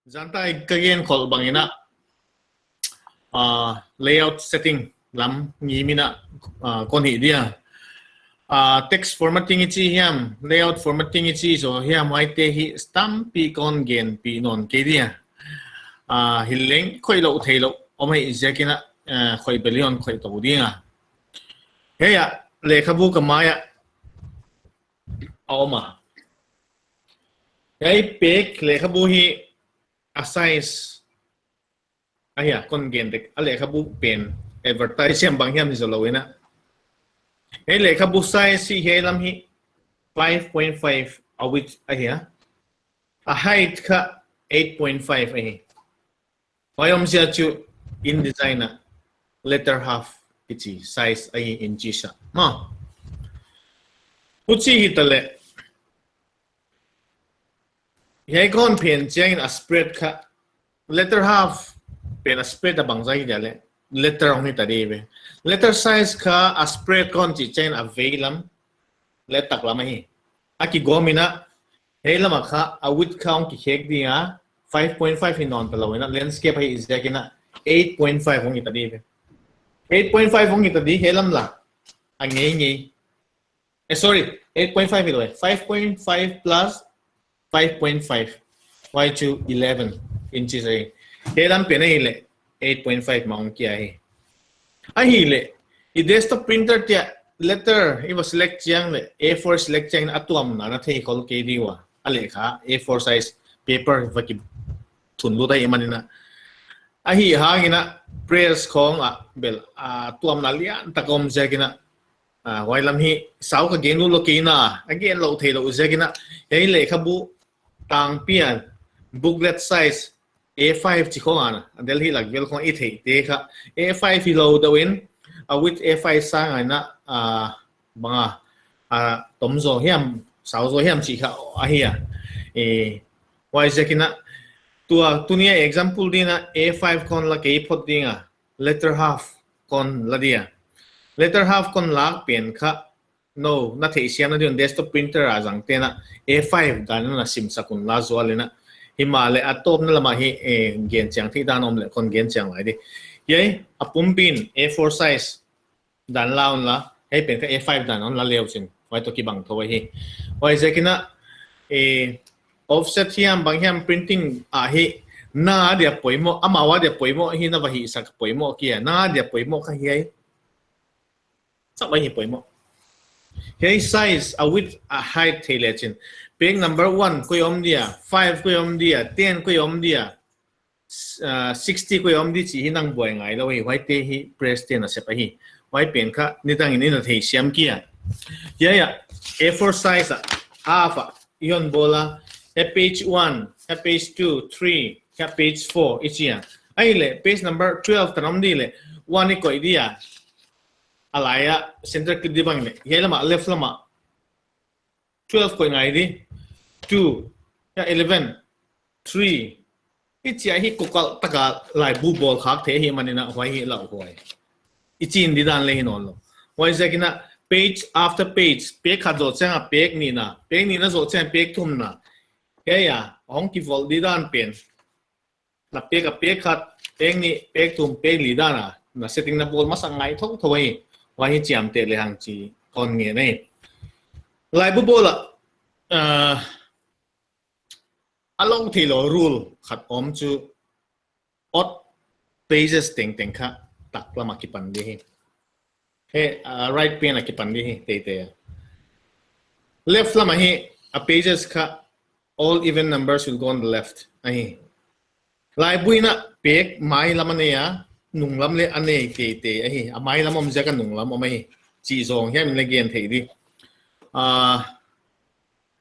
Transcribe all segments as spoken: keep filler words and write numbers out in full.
Zan tak ka gen khol bang in a, ah, layout setting lam ngim in a, ah, kon hih dia. Ah, text formatting i chi hiam, layout formatting i chi zaw hiam, huaite hi tampi kon genpih nawn kei dia. Ah, hileng khoih lou theilou om ahih ziak in a, ah, khoih bel hon khoih tou ding a. Hiai a, lehkhabu ka mai ah a om a. Hiai pek lehkhabu hi a size, a hia, kon gen dek, a lehkhabu pen advertise hiam bang hiam hi zaw lou in a. Hiai lehkhabu size hi hiai lam hi five point five a width a hia. A height kha eight point five a hi. Huai omzia chu InDesign a letter half i chi size a hi, inches a. Maw. Huchi hi ta leh. Hiai kon phen chiang in a spread kha. Letter half pen a spread a bangzah hi dia leh. Letter hong hi ta di ve. Letter size kha a spread kon chi chiang in a veilam leh taklam a hi. A kigawm in a, hiai lam a kha, a width kha hong kikhek ding a, five point five hi nawn ta lou in a, landscape ahih ziak in a, eight point five hong hi ta di ve. Eight point five hong hi ta di, hiai lam la. A ngeingei. Eh, sorry, eight point five hi lou e. Five point five plus five point five. Huai chu eleven inches a hi. Hiai lam pen a hi leh, eight point five mah hong kia hi. A hi leh, i desktop printer te ah letter i va select chiang leh, A four select chiang a tuamna na thei khol kei di ua. A lehkha, A four size paper va kithun lut ahih man in a. A hi hang in a press khong a bel, a tuamna lian tak om ziak in a. Ah, huai lam hi sau ka gen lou kei na, a gen lou theilou ziak in a. Hiai lehkhabu tangpi a booklet size A five chi khong ana, a Delhi lak vel khong i theih te kha. A five hi lou deuh in, a width A five sang a in a, ah, bang a, ah, tom zaw hiam, sau zaw hiam chi kha a hi a. Eh, huai ziak in a, tua, tuni a example di in a A five kon la kei phot ding a, letter half kon la dia. Letter half kon lak pen kha, no, na theihsiamna di un desktop printer a zang te'n a A five dan in a simsak un la zual in a. Himahleh a tawpna lam ah hi, eh, gen chiang theih dan om leh kon gen chiang lai di. Hiai, a pumpi in A four size dan la un la, hiai pen kha A five dan hon la le uchin. Huai toh kibang thou ahi. Huai ziak in a, eh, offset hiam bang hiam printing ah hi, na dia poimoh, amau a dia poimoh hi na va hihsak poimoh kia. Na dia poimoh kha hiai. Sa mai hi poimoh. Hiai size, a width, a height thei le chin. Page number one koi om dia, five koi om dia, ten koi om dia, s-, ah, sixty koi om di chi hi nang buai ngai lou hi, huaite hi press te'n a sep ahi. Huai pen kha nidang in i na theihsiam kia. Hiai a, A four size a, half a, i hon bawl a, hiai page one, hiai page two, three, hiai page four, i chi a. Ahihleh, page number twelve tan om di leh, one i koih dia. A lai a center clip di bang leh, hiai lam a left lam a twelve koih ngai di. Two, hiai eleven, three. I chi a hi kokal tak a laibu bawl khak theih ahih man in a huai hi lauhuai. I chin di dan leh hi nawn lou. Huai ziak in a page after page, page khat zoh chiang a page nihna, page nihna zoh chiang a page thumna. Hiai a, hong kivawl di dan pen. Na page a page khat, page nih, page thum, page li dan a, na setting na bawl masak ngai thouthou hi. Huai hi chiamteh lehang chi kon ngen ahi. Laibu bawl a, ah, a lou theilou rule khat om chu odd pages tengteng kha taklam a kipan di hi. Hiai, ah, right pane a kipan di hi, teitei a. Left lam a hi, a pages kha, all even numbers will go on the left. Ahi. Laibu in a page mai lam a nei a, nunglam leh a nei teitei ahi. A mai lam om ziak a nunglam om ahi. Chi zong hiam in leng gen thei di. Ah,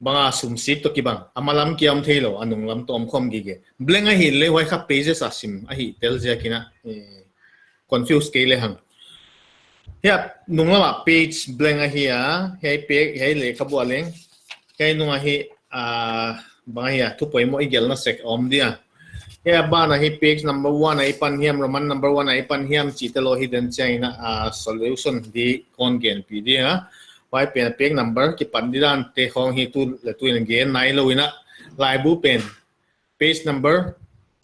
bang a sumsik toh kibang. A ma lam kia om theilou, a nunglam toh om khawm gige. Blank ahihleh huai kha pages a sim ahi tel ziak in a, eh, confuse kei lehang. Hiai nunglam a page blank ahi a, hiai page, hiai lehkhabu a leng. Hiai nung a hi, ah, bang ahi a, thu poimoh i gelhna sek om dia. Hiai a ban a hi page number one a i pan hiam, Roman number one a i pan hiam chihte lou hi den chiang in a, ah, solution di kon genpih di a. Huai pen page number kipan di dan te khong hi tu leh tu in gen nai lou in a. Laibu pen page number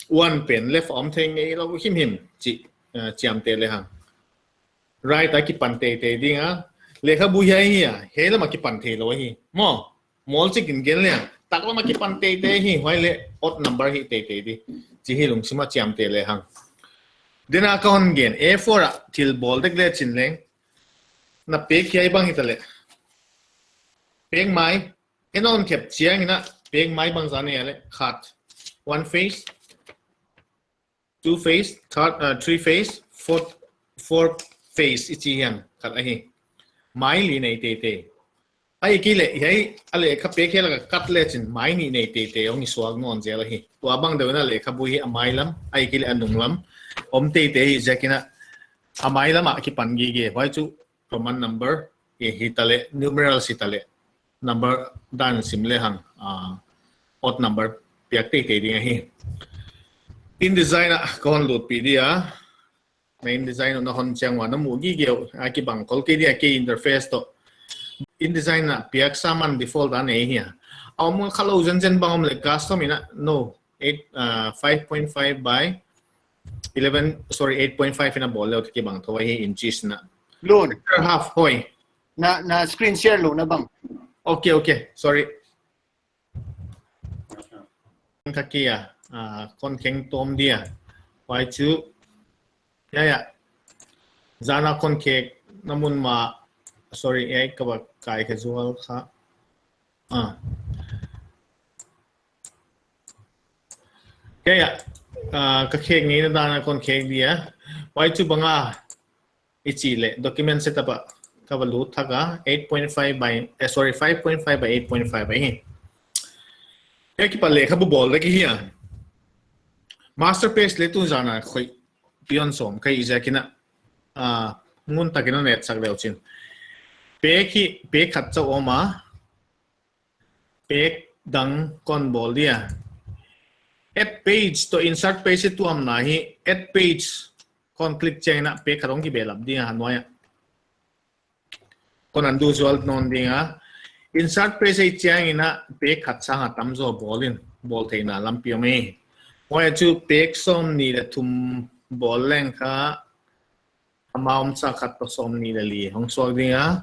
one pen left om thei ngeilou himhim chih, uh, chiamteh lehang. Right a kipan teitei ding a. Lehkhabu hiai hi a, hiai lam a kipan theilou hi. Maw, mawl chik in gen leng, taklam a kipan teitei hi, huai leh odd number hi teitei di. Chih hi lungsim a chiamteh lehang. Then a kon gen, A four a thil bawl dek le chin leng. Na pek hiai bang hita leh. Pek mai, en on thep chiang in a, pek mai bangzah nei a leh, khat. One face, two face, third, uh, three face, four, four face i chi hiam khat ahi. Mai li nei teitei. Ahihkeileh, hiai a lehkha pek hiai lak a kat le chin mai nih nei teitei hong i suak nawn zel ahi. Tua bang deuh in a lehkhabu hi a mai lam, ahihkeileh a nung lam om teitei hi ziak in a, a mai lam a kipan gige. Huai chu Roman number hi, hita leh, numeral hita leh, number dan sim lehang, ah, odd number piak teitei ding ahi. InDesign a kon lutpih dia. Na InDesign na hon chiang ua na mu gige uh, a kibang khol kei dia, kei interface toh. InDesign a piak saman default a nei hi a. A om khalou zenzen bang om leh custom in a, no, eight, uh, five point five by eleven, sorry, eight point five in a bawl leh kibang thou hi inches in a. Lun. Half hoi. Na, na screen share lou na bang. Okay, okay, sorry. Ka kia, ah, kon kheng tom dia. Huai chu. Ya, ya. Zana kon khek na mun ma, sorry, ai ka ba kai ka zual kha. Ah. Ya, ya. Ah, ka khek ngeina dan a kon khek dia. Huai chu bang a i chih leh document setup a ka va lut thak a, eight point five by, eh, sorry, five point five by eight point five ahi. Hiai kipan lehkhabu bawl dek hi a. Master page leh tun zana khoi pion som ka hih ziak in a, ah, ngun tak in a net sak leu chin. Pek hi, pek khat chauh om a, pek dang kon bawl dia. Add page toh insert page hi tuamna hi, add page kon click chiang in a pek khat hong kibehlap ding a, a nuai a. Kon undo zual nawn ding a. Insert page i chiang in a pek khat sang a tamzaw bawl in, bawl theihna lampi om e. Huai chu pek sawmnih leh thum bawl leng kha, amount sa khat toh sawmnih leh li hong suak ding a.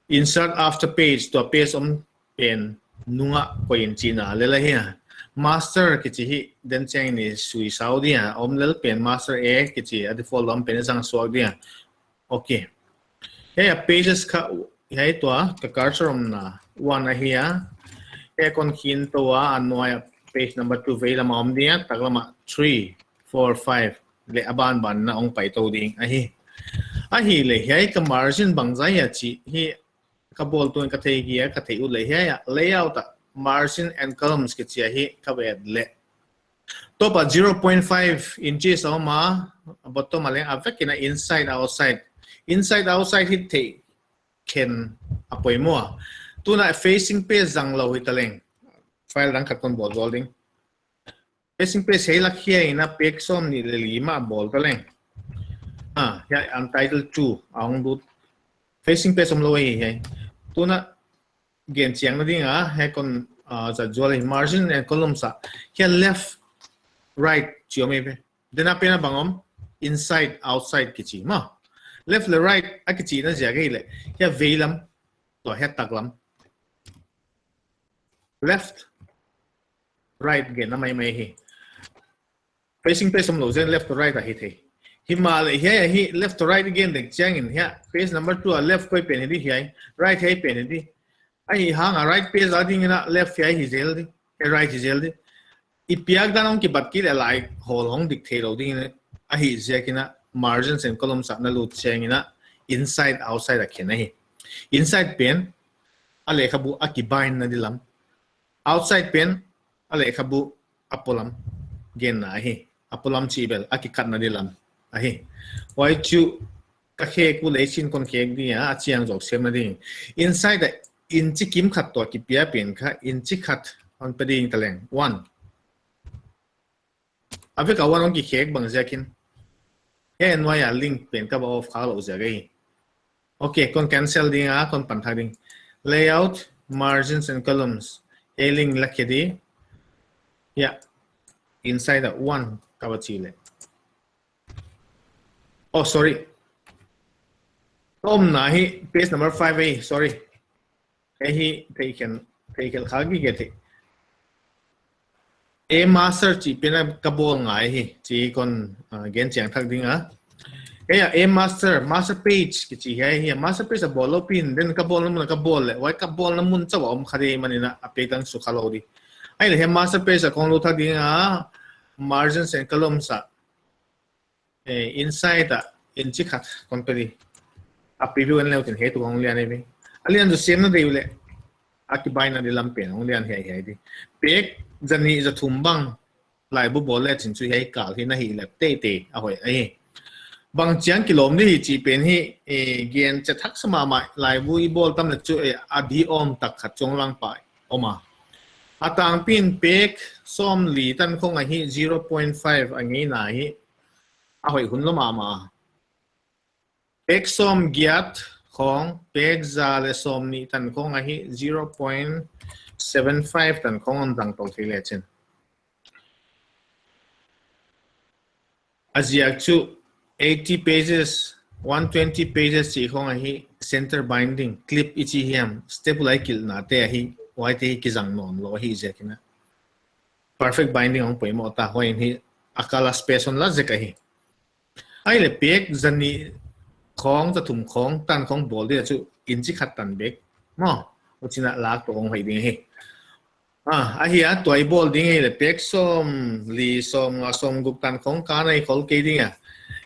Insert after page, tua page om pen nung a koih in chihna lel ahi a. Master kichi hi, den chiang in i sui sau ding a, om lel pen master A kichi a, default om pen i zang suak ding a. Okay. Hiai a pages kha, hiai tua, ka cursor omna, one ahi a. Hiai kon khin tou a, a nuai a page number two veilam a om ding a, taklam a three, four, five, leh a banban in a hong pai tou ding ahi. Ahihleh, hiai ka margin bangzah hia chih hi ka bawl tuan ka thei kia, ka thei ut leh hiai a, layout a, margin and columns kichi a hi ka va et leh. Top a zero point five inches a om a, bottom a leng a vek in a inside outside. Inside outside hi theih khen a poimoh a. Tun a facing page zang lou hita leng. File dang khat kon bawl zual ding. Facing page hiai lak hiai in a pek sawmnih leh li mah bawl ta leng. Ah, hiai untitled two, a hong lut. Facing page om lou hi hiai. Tun a gen chiang na ding a, hiai kon, ah, zat zual hi margin and columns a. Hiai left, right, chi om e ve. Den a pen a bang om, inside, outside kichi maw. Left leh right a kichihna ziak ahihleh, hiai veilam, tua hiai taklam. Left, right genna maimai hi. Facing page om lou zen left to right ahi thei. Himahleh hiai a hi left to right gen dek chiang in hiai page number two a left koi pen hi di hiai, right hiai pen hi di. Ahihhang a right page a ding in a left hiai hi zel di, hiai right hi zel di. I piak dan hong kibat kei leh lai hawl hong dik theilou ding in a, ahih ziak in a margins and columns a na lut chiang in a inside outside a khen ahi. Inside pen a lehkhabu a kibind na di lam. Outside pen a lehkhabu a polam genna ahi. A polam chih bel a kikatna di lam ahi. Huai chu ka khek uleh chin kon khek ding a, a chiang zawk semna ding. Inside a inchi kim khat toh kipia pen kha inchi khat hon pe ding ta leng. One. A vek a one hong kikhek bang ziakin. Hiai nuai a link pen ka va off kha lou ziak ahi. Okay, kon cancel ding a, kon pan thak ding. Layout, margins and columns. Hiai link la khe di. Ya. Inside a one ka va chi leh. Oh, sorry. Ka omna hi page number five ahi, sorry. Hiai hi theikhen, theikhen kha gige thei. A master chih pen a ka bawl ngai hi, chi kon, ah, gen chiang thak ding a. Hiai a, a master, master page kichi hiai hi, master page a bawl lou pen, then ka bawlna mun a ka bawl leh, huai ka bawlna mun chauh a om kha di manin a, a page tang sukha lou di. Ahihleh hiai master page a kon lut thak ding a, margins and columns a. Eh, inside a inch khat kon pe di. A preview en leu chin hiai tuh hong lian ahi. A lian tuh siamna deuh leh, a kibaina di lam pen hong lian hiaihiai di. Page za nih za thum bang laibu bawl leh chin chu hiai kal hi na hih leh teitei a hoih ahi. Bang chiang kilawm di hi chih pen hi, eh, gen chet haksa mahmah, laibu i bawl tam leh chu, eh, a di om tak khat chong lang pah om a. A tangpi in page sawmli tan khong ahi, zero point five a ngeina hi. A hoih hun lou mahmah. Page sawmgiat khong, page za leh sawmnih tan khong ahi, zero point seven five tan khong hon zang tou thei leh chin. A ziak chu eighty pages, one twenty pages chih khong ahi, center binding, clip i chi hiam, staple a i kilhna te ahi, huaite hi kizang nawn lou ahi ziakin a. Perfect binding hong poimoh ta, huai in hi a kal a space hon la zek ahi. Ahihleh page za nih khong, za thum khong, tan khong bawl di a chu inch khat tan bek. Maw, huchiin a lak toh hong hoih ding hi. Ah, ahi a, tua i bawl ding ahihleh page sawmli, sawmnga, sawmguk tan khong ka nei khol kei ding a.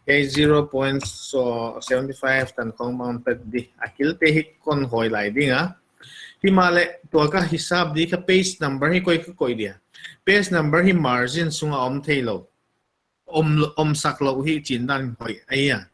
Hiai zero point seventy five tan khong bang pe di. A kilte hi kon hoi lai ding a. Himahleh tua ka hisap di kha page number hi koi ka koih dia. Page number hi margin sunga om thei lou. Om, om sak lou hi chin dan hoih ahi a.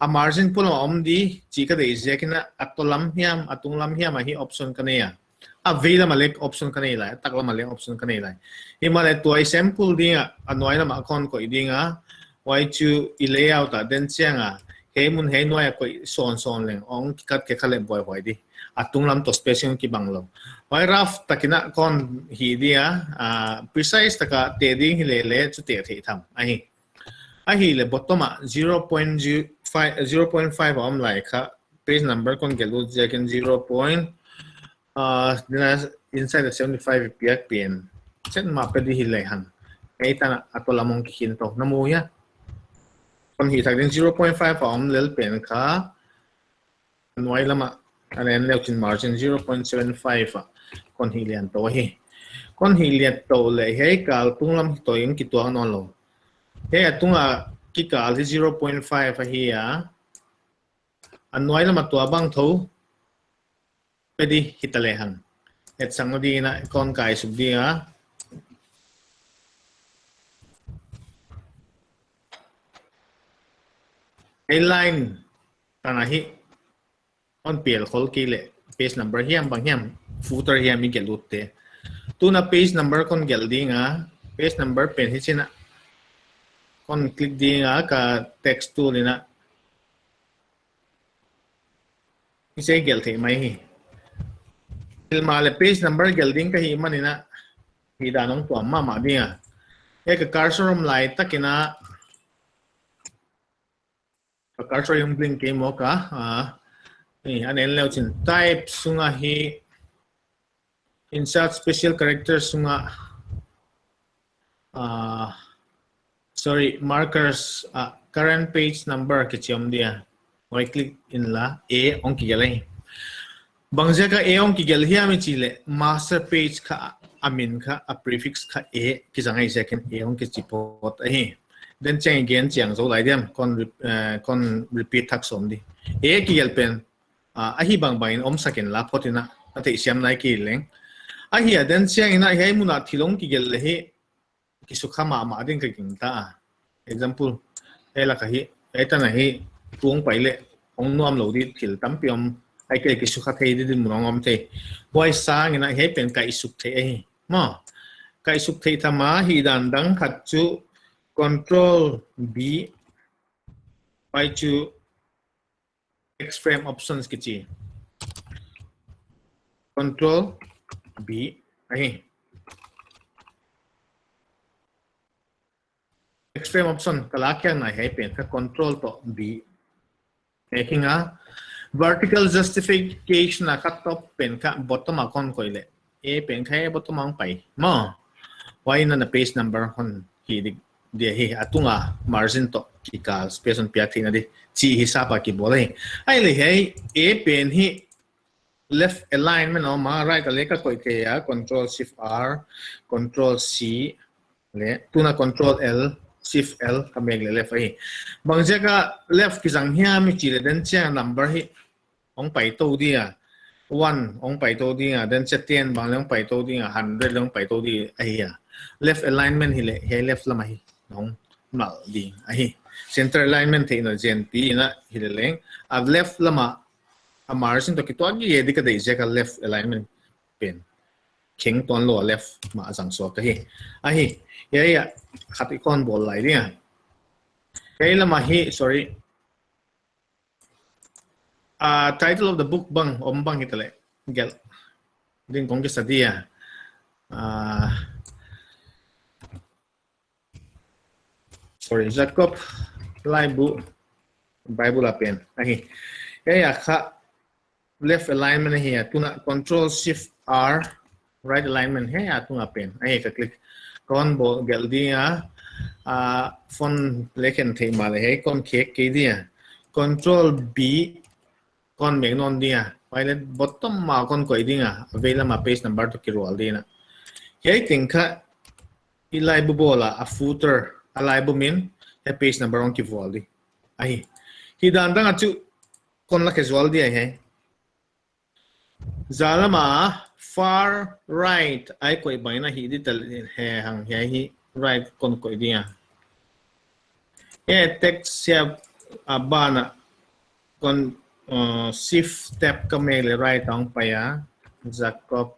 A margin pulou om di, chih ka deih ziakin a, a tawlam hiam, a tunglam hiam ahi option ka nei a. A veilam a leh option ka nei lai, a taklam a leh option ka nei lai. Himahleh tua i sample ding a, a nuailam a kon koih ding a, huai chu i layout a den chiang a, hiai mun hiai nuai a koih sawnsawn leng, hong kikat khe kha leh buaihuai di. A tunglam toh spacing kibang lou. Huai rough takin a kon hih dia, ah, precise taka teh ding hi lele chu teh theih tham ahi. Ahihleh bottom a zero point five, zero point five a om lai kha, page number kon gelh lut ziakin zero point, ah, dina inside a seventy five piak pen. Chet mah pe di hi lehang. Hiai tan a tawlam hong kikhin tou. Na mu hia? Kon hih thak ding zero point five a om lel pen kha. Nuailam a, a en leu chin margin zero point seven five a kon hih lian tou hi. Kon hih lian tou leh hiai kal tunglam hi toh in kituak nawn lou. Hiai a tunga kikal hi zero point five ahi a. A nuailam a tua bang thou pe di hita lehang. Etsakna dingin a kon kai suk ding a. Hiai line tan ahi. Kon pel khol kei leh page number hiam bang hiam, footer hiam i gelh lut te. Tun a page number kon gelh ding a, page number pen hi chin a. Kon click ding a ka text tool in a. Hichi gelh theih mai hi. Himahleh page number gelh ding ka hih manin a. Hih dan hong tuam mahmah ding a. Hiai ka cursor om lai takin a. Ka cursor hong blink kei maw ka, ah, ni, a en leu chin type sunga hi insert special character sunga, ah, sorry, markers, ah, current page number kichi om dia. Right click in la, A hong kigelh lai. Bangziak a A hong kigelh hiam i chih leh master page kha a min kha a prefix kha A kizang ahi ziakin A hong kichi phot ahi. Then chiang i gen chiang zou lai diam, kon re-, eh, kon repeat thak sawm di. A kigelh pen, ah, ahi bangbang in omsak in la phot in a, a theihsiam nai kei leng. Ahi a then chiang in a hiai mun a thil hong kigelh leh hi, kisukha mahmah ding ka gingta a. Example, hiai lak ahi, hiai tan ahi, tung pai leh, hong nuam lou di thil tampi om, ahihkeileh kisukha thei di dinmun hong om thei. Huai sangin a hiai pen kaihsuk theih ahi. Maw, kaihsuk theih tham a hih dan dang khat chu control B, huai chu text frame options kichi. Control B ahi. Text frame option ka lakkhiakna hiai pen kha control toh B. Making a vertical justification a kha top pen kha bottom a kon koih leh. A pen kha bottom a hong pai. Maw. Huai in na page number hon hih dik dia hi a tunga margin toh kikal space hon piak theihna di. Chih hisap a kibawl hi. Ahihleh hiai A pen hi left alignment om a, right a leh ka koih thei a, control shift R, control C, leh tuna control L, shift L ka mek leh left ahi. Bangziak a left kizang hiam i chih leh dan chiang number hi hong pai tou dia. One hong pai tou dia, dan chiang ten bang leh hong pai tou dia, hundred leh hong pai tou dia ahi a. Left alignment hi leh, hiai left lam ahi. Hong mal ding ahi. Center alignment theihna zenpi in a hi leh leng. A left lam a a margin toh kituak gige di ka deih ziak a left alignment pen kheng tuanlou a left mah a zang suak ahi. Ahi, hiai a khat i kon bawl lai dia. Hiai lam a hi, sorry. Ah, title of the book bang, om bang hi ta leh. Gelh ding kong kisa dia. Ah, sorry, Jakob laibu Bible a pen. Ahi. Hiai a kha left alignment ahi a, tuna control shift R, right alignment hiai a tunga pen. Ahi, ka click. Kon bawl gelh dia, ah, font leh khen theih mahleh hiai kon khek kei dia. Control B, kon mek nawn dia. Huai leh bottom mah kon koih dia. A veilam a page number toh kirual dia. Hiai teng kha i laibu bawl a, a footer, a laibu min, hiai page number hong kivual di. Ahi. Hidan dang a chu kon la khe zual dia hiai. Zalam a far right a i koih bang in a hih di ta leh hiai hang hiai hi right kon koih dia. Hiai text hiai a ban a kon, uh, shift tab ka mek leh right a hong pai a. Jakob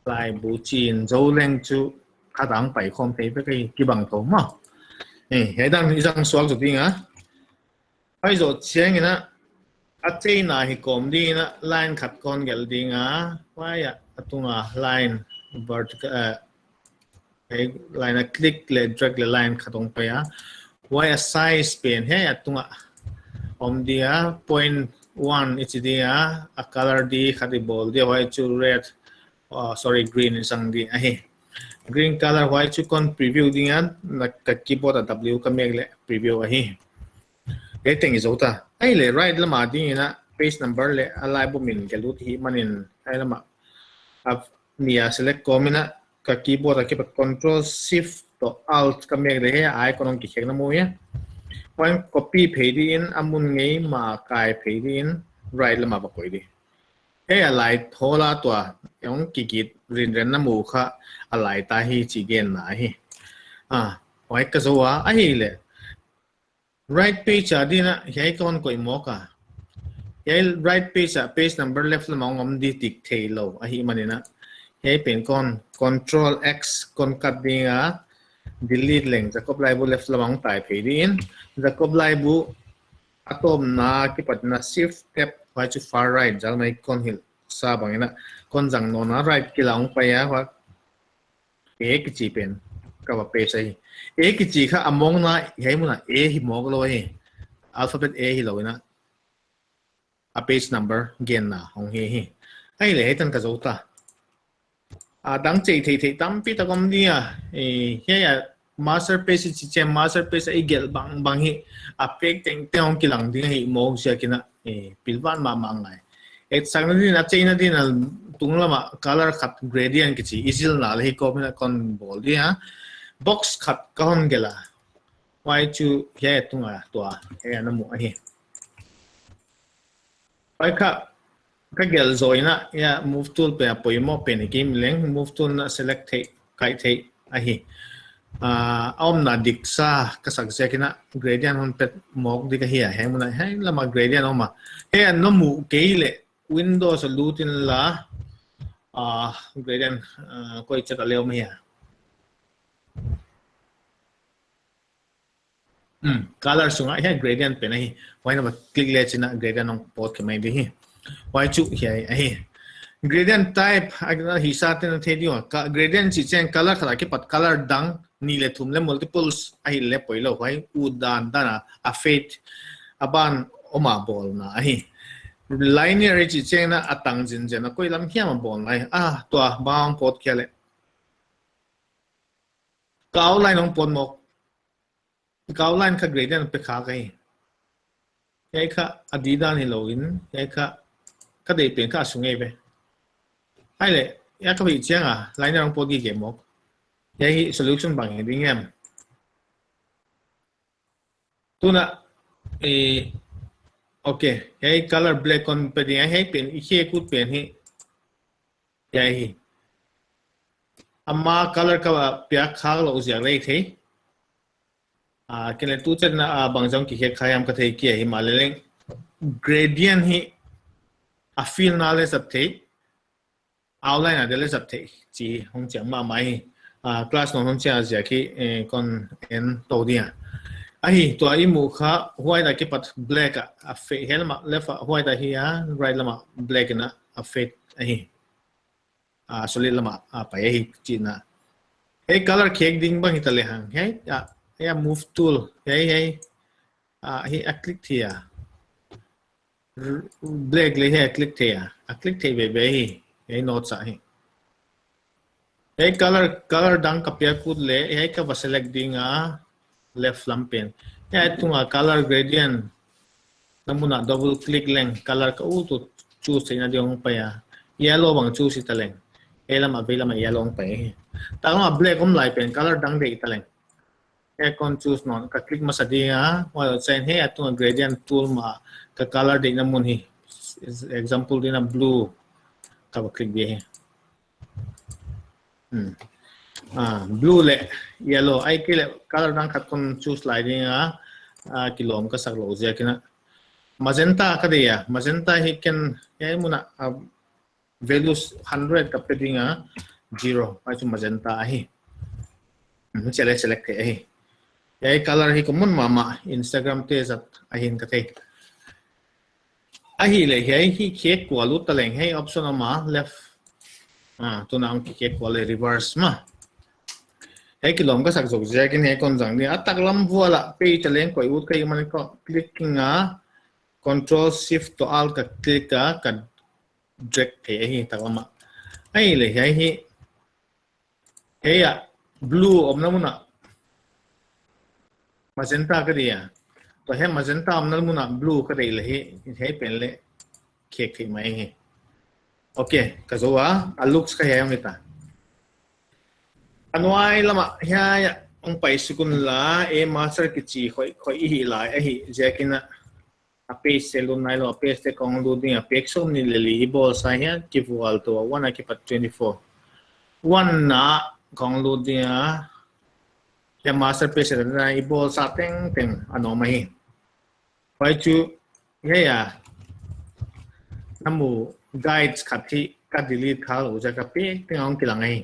laibu chi in zou leng chu khat a hong pai khawm thei vek ahi, kibang thou maw. Eh, hiai dan i zang suak zou ding a. Huai zoh chiang in a, a cheina hi kawm ding in a line khat kon gelh ding a. Huai a, a tunga line vertical, eh, hiai line a click leh drag leh line khat hong pai a. Huai a size pen hiai a tunga om dia, point one i chi dia, a color di khat i bawl dia, huai chu red, uh, sorry, green i zang di ahi. Green color huai chu kon preview ding a, na ka keyboard a W ka mek leh preview ahi. Hiai teng i zou ta. Ahihleh right lam a ding in a page number leh a laibu min gelh lut hih man in hiai lam a, a ni a select kawm in a ka keyboard a kipat control shift toh alt ka mek leh hiai a icon hong kikhek na mu hia. Huai copy phei di in a mun ngei mah kai phei di in right lam a va koih di. Hiai a lai thawl a tua hong kigit rinren na mu kha a lai ta hi chih genna ahi. Ah, huai ka zou a, ahihleh right page a ding in a hiai kon koih mawk a. Hiai right page a page number left lam a hong om di dik theilou ahihman in a, hiai pen kon control X kon cut ding a, delete leng Jakob laibu left lam a hong tai phei di in. Jakob laibu a tawpna kipat in a shift tab huai chu far right zal mai kon hilh sa bang in a kon zang nawn a right kila hong pai a, huai A kichi pen ka va paste ahi. A kichi kha a mawkna hiai mun a A hi mawk lou hi. Alphabet A hilou in a, a page number genna hong hi hi. Ahihleh hiai tan ka zou ta. A dang chei theih theih tampi tak om dia. Eh, hiai a master page i chi chiang, master page a i gelh bangbang hi a pek tengteng hong kilang ding ahi mawk ziak in a, eh, pilvang mahmah ngai. Etsakna din a, cheina din a, tunglam a color khat gradient kichi i zilna leh hi kawm in a kon bawl dia. Box khat ka hon gelh a. Huai chu hiai tunga tua hiai na mu ahi. Huai kha ka gelh zoh in a, hiai move tool pen a poimoh pen hi kei leng, move tool na select theih, kaih theih ahi. Ah, a omna dik sa ka sak ziak in a gradient hon pet mawk di ka hi a, hiai mun a hiai lam a gradient om a. Hiai na mu kei leh Windows a lut in la, ah, gradient, ah, koi chet a leh om hia. Hmm, color sung a hiai gradient pen ahi. Huai na va click leh chin a gradient hong pawt khe mai di hi. Huai chu hiai ahi. Gradient type a hisa te'n a thei di ua. Ka gradient chih chiang color khat a kipat color dang nih leh thum leh multiples ahihleh poilou, huai ut dan dan a, a fade, a ban om a bawlna ahi. Linear i chih chiangin a tang zenzen a, koi lam hiam a bawlna ahi. Ah, tua bang pawt kia leh. Ka outline hong pawt mawk. Ka outline kha gradient pe kha ka hi. Hiai kha a di dan hilou in, hiai kha ka deih pen kha a sung ei ve. Huai leh, hiai ka hih chiang a, linear hong pawt gige mawk. Hiai hi solution bang hi ding em. Tuna, eh, okay, hiai color black kon pe ding, hiai pen, i khek ut pen hi. Hiai hi. Ama color ka piak khak lou ziak leh thei. Ah, ken leh tu chet na, ah, bang zong kikhek kha hiam ka thei kei a himahleh leng. Gradient hi a fill na leh zat thei. Outline a di leh zat thei. Chih hong chiang mahmah hi. Ah, class nawn hong chiang ziak hi, eh, kon en tou ding a. Ahi, tua i muh kha, huai a kipat black a, a fade hiai lam a, left a, huai a hi a, right lam a black in a, a fade ahi. Ah, solid lam a, ah, pai ahi chihna. Hiai color khek ding bang hi ta lehang. Hiai, ah, hiai move tool. Hiai, hiai. Ah, hiai a click thei a. R-, black leh hiai a click thei a. A click thei veve hi. Hiai notes a hi. Hiai color, color dang ka piak ut leh, hiai ka va select ding a. Left lam pen. Hiai tunga color gradient na mun a double click leng color ka ut ut choose theihna ding hong pai a. Yellow bang choose ta leng. Hiai lam a vei lam a yellow hong pai. Tang a black om lai pen color dang deih ta leng. Hiai kon choose nawn ka click masa ding a. Huai chiang hiai a tunga gradient tool mah ka color deihna mun hi. Example ding a blue ka va click ding hi. Hmm. Ah, blue leh yellow, ahihkeileh color dang khat kon choose lai ding a, ah, kilawm ka sak lou ziakin a. Magenta ka deih a, magenta hi ken, hiai mun a, ah, values hundred ka pe ding a, zero, huai chu magenta ahi. Hmm, select, select thei ahi. Hiai color hi common mahmah, Instagram te zat ahi'n ka thei. Ahihleh hiai hi khek kual ut ta leng, hiai option om a left. Ah, tuna hong kikhek kual leh reverse mah. Hiai kilawm ka sak zoh ziakin hiai kon zang ding. A taklam vual a page a leng koih ut ka hih manin ka click ding a, control shift toh alt ka click a, ka drag thei ahi taklam a. Ahihleh hiai hi Hiai a blue omna mun a magenta ka deih a. Tua hiai magenta omna mun a blue ka deih leh hi, hiai pen leh khek thei mai hi. Okay, ka zou a, a looks kha hiai om ta. A nuai lam a hiai a hong pai suk un la, a master kichi khoih, khoih i hih lai ahi ziakin a. A page te lut nailou, a page te kong lut ding a, page sawmnih leh li i bawl sa hiai kivual tou a, one a kipat twenty-four. One a kong lut ding a, hiai master page te na i bawl sa tengteng a nuam ahi. Huai chu, hiai a, na mu guides khat hi ka delete kha lou ziak a page teng a hong kilang ahi.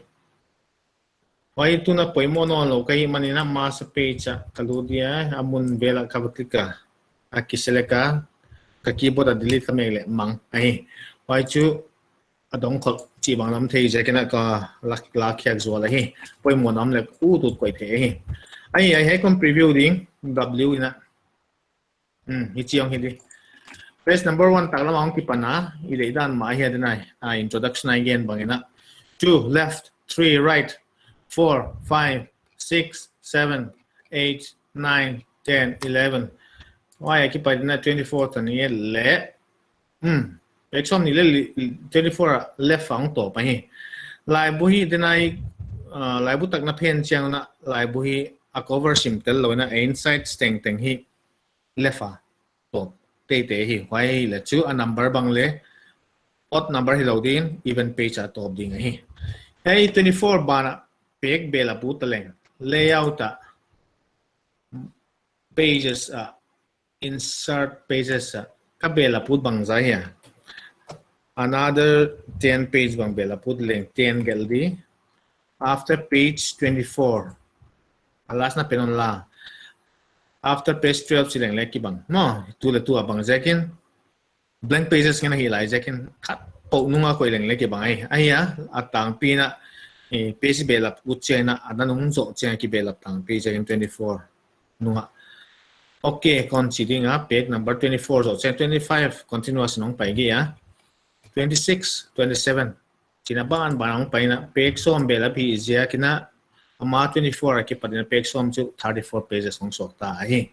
Huai tuna poimoh nawnlou ka hih manin a master page a ka lut ding a, a mun vel a ka va click a, a kiselect a, ka keyboard a delete ka mek leh mang ahi. Huai chu a dong khol chih bang lam thei ziakin a ka lak, lak khiak zual ahi. Poimoh nam leh ut ut koih thei ahi. Ahi, ahi, kon preview ding, W in a. Hmm, hichi hong hi di. Page number one taklam a hong kipan a, i deih dan mah hi a ding a, ah, introduction a i gen bangin a. Two left, three right, four, five, six, seven, eight, nine, ten, eleven. Huai a kipan a twenty-four tan i et leh. Hmm. Page sawmnih leh li, twenty-four a left a hong tawp ahi. Laibu hi ding a, ah, laibu takna phen chiang un a, laibu hi a cover sim tel lou in a, a insides tengteng hi left a tawp teitei hi, huai leh chu a number bang leh odd number hilou ding, even page a tawp ding ahi. Hiai twenty-four ban a page belap ut ta leng, layout a, pages a, insert pages a, ka belap ut bangzah hia. Another ten page bang belap ut leng, ten gelh di. After page twenty-four. A last na pen un la. After page twelve chi leng leh kibang. No, tu leh tu a bang ziakin. Blank pages ngen a hih lai ziakin. Khat poh nung a koih leng leh kibang ahi. Ahi a, a tangpi in a. eh, page behlap ut chiang in a, a nanung zoh chiang a kibehlap tangpi ziakin twenty-four nung a. Ok, kon chi ding a, page number twenty-four zoh chiang twenty-five continuous in hong pai gige a. Twenty-six, twenty-seven. Chi in a banban hong pai in a, page sawm behlap hi ziakin a, ama twenty-four a kipat in a page sawm chu thirty-four pages hong suak ta ahi.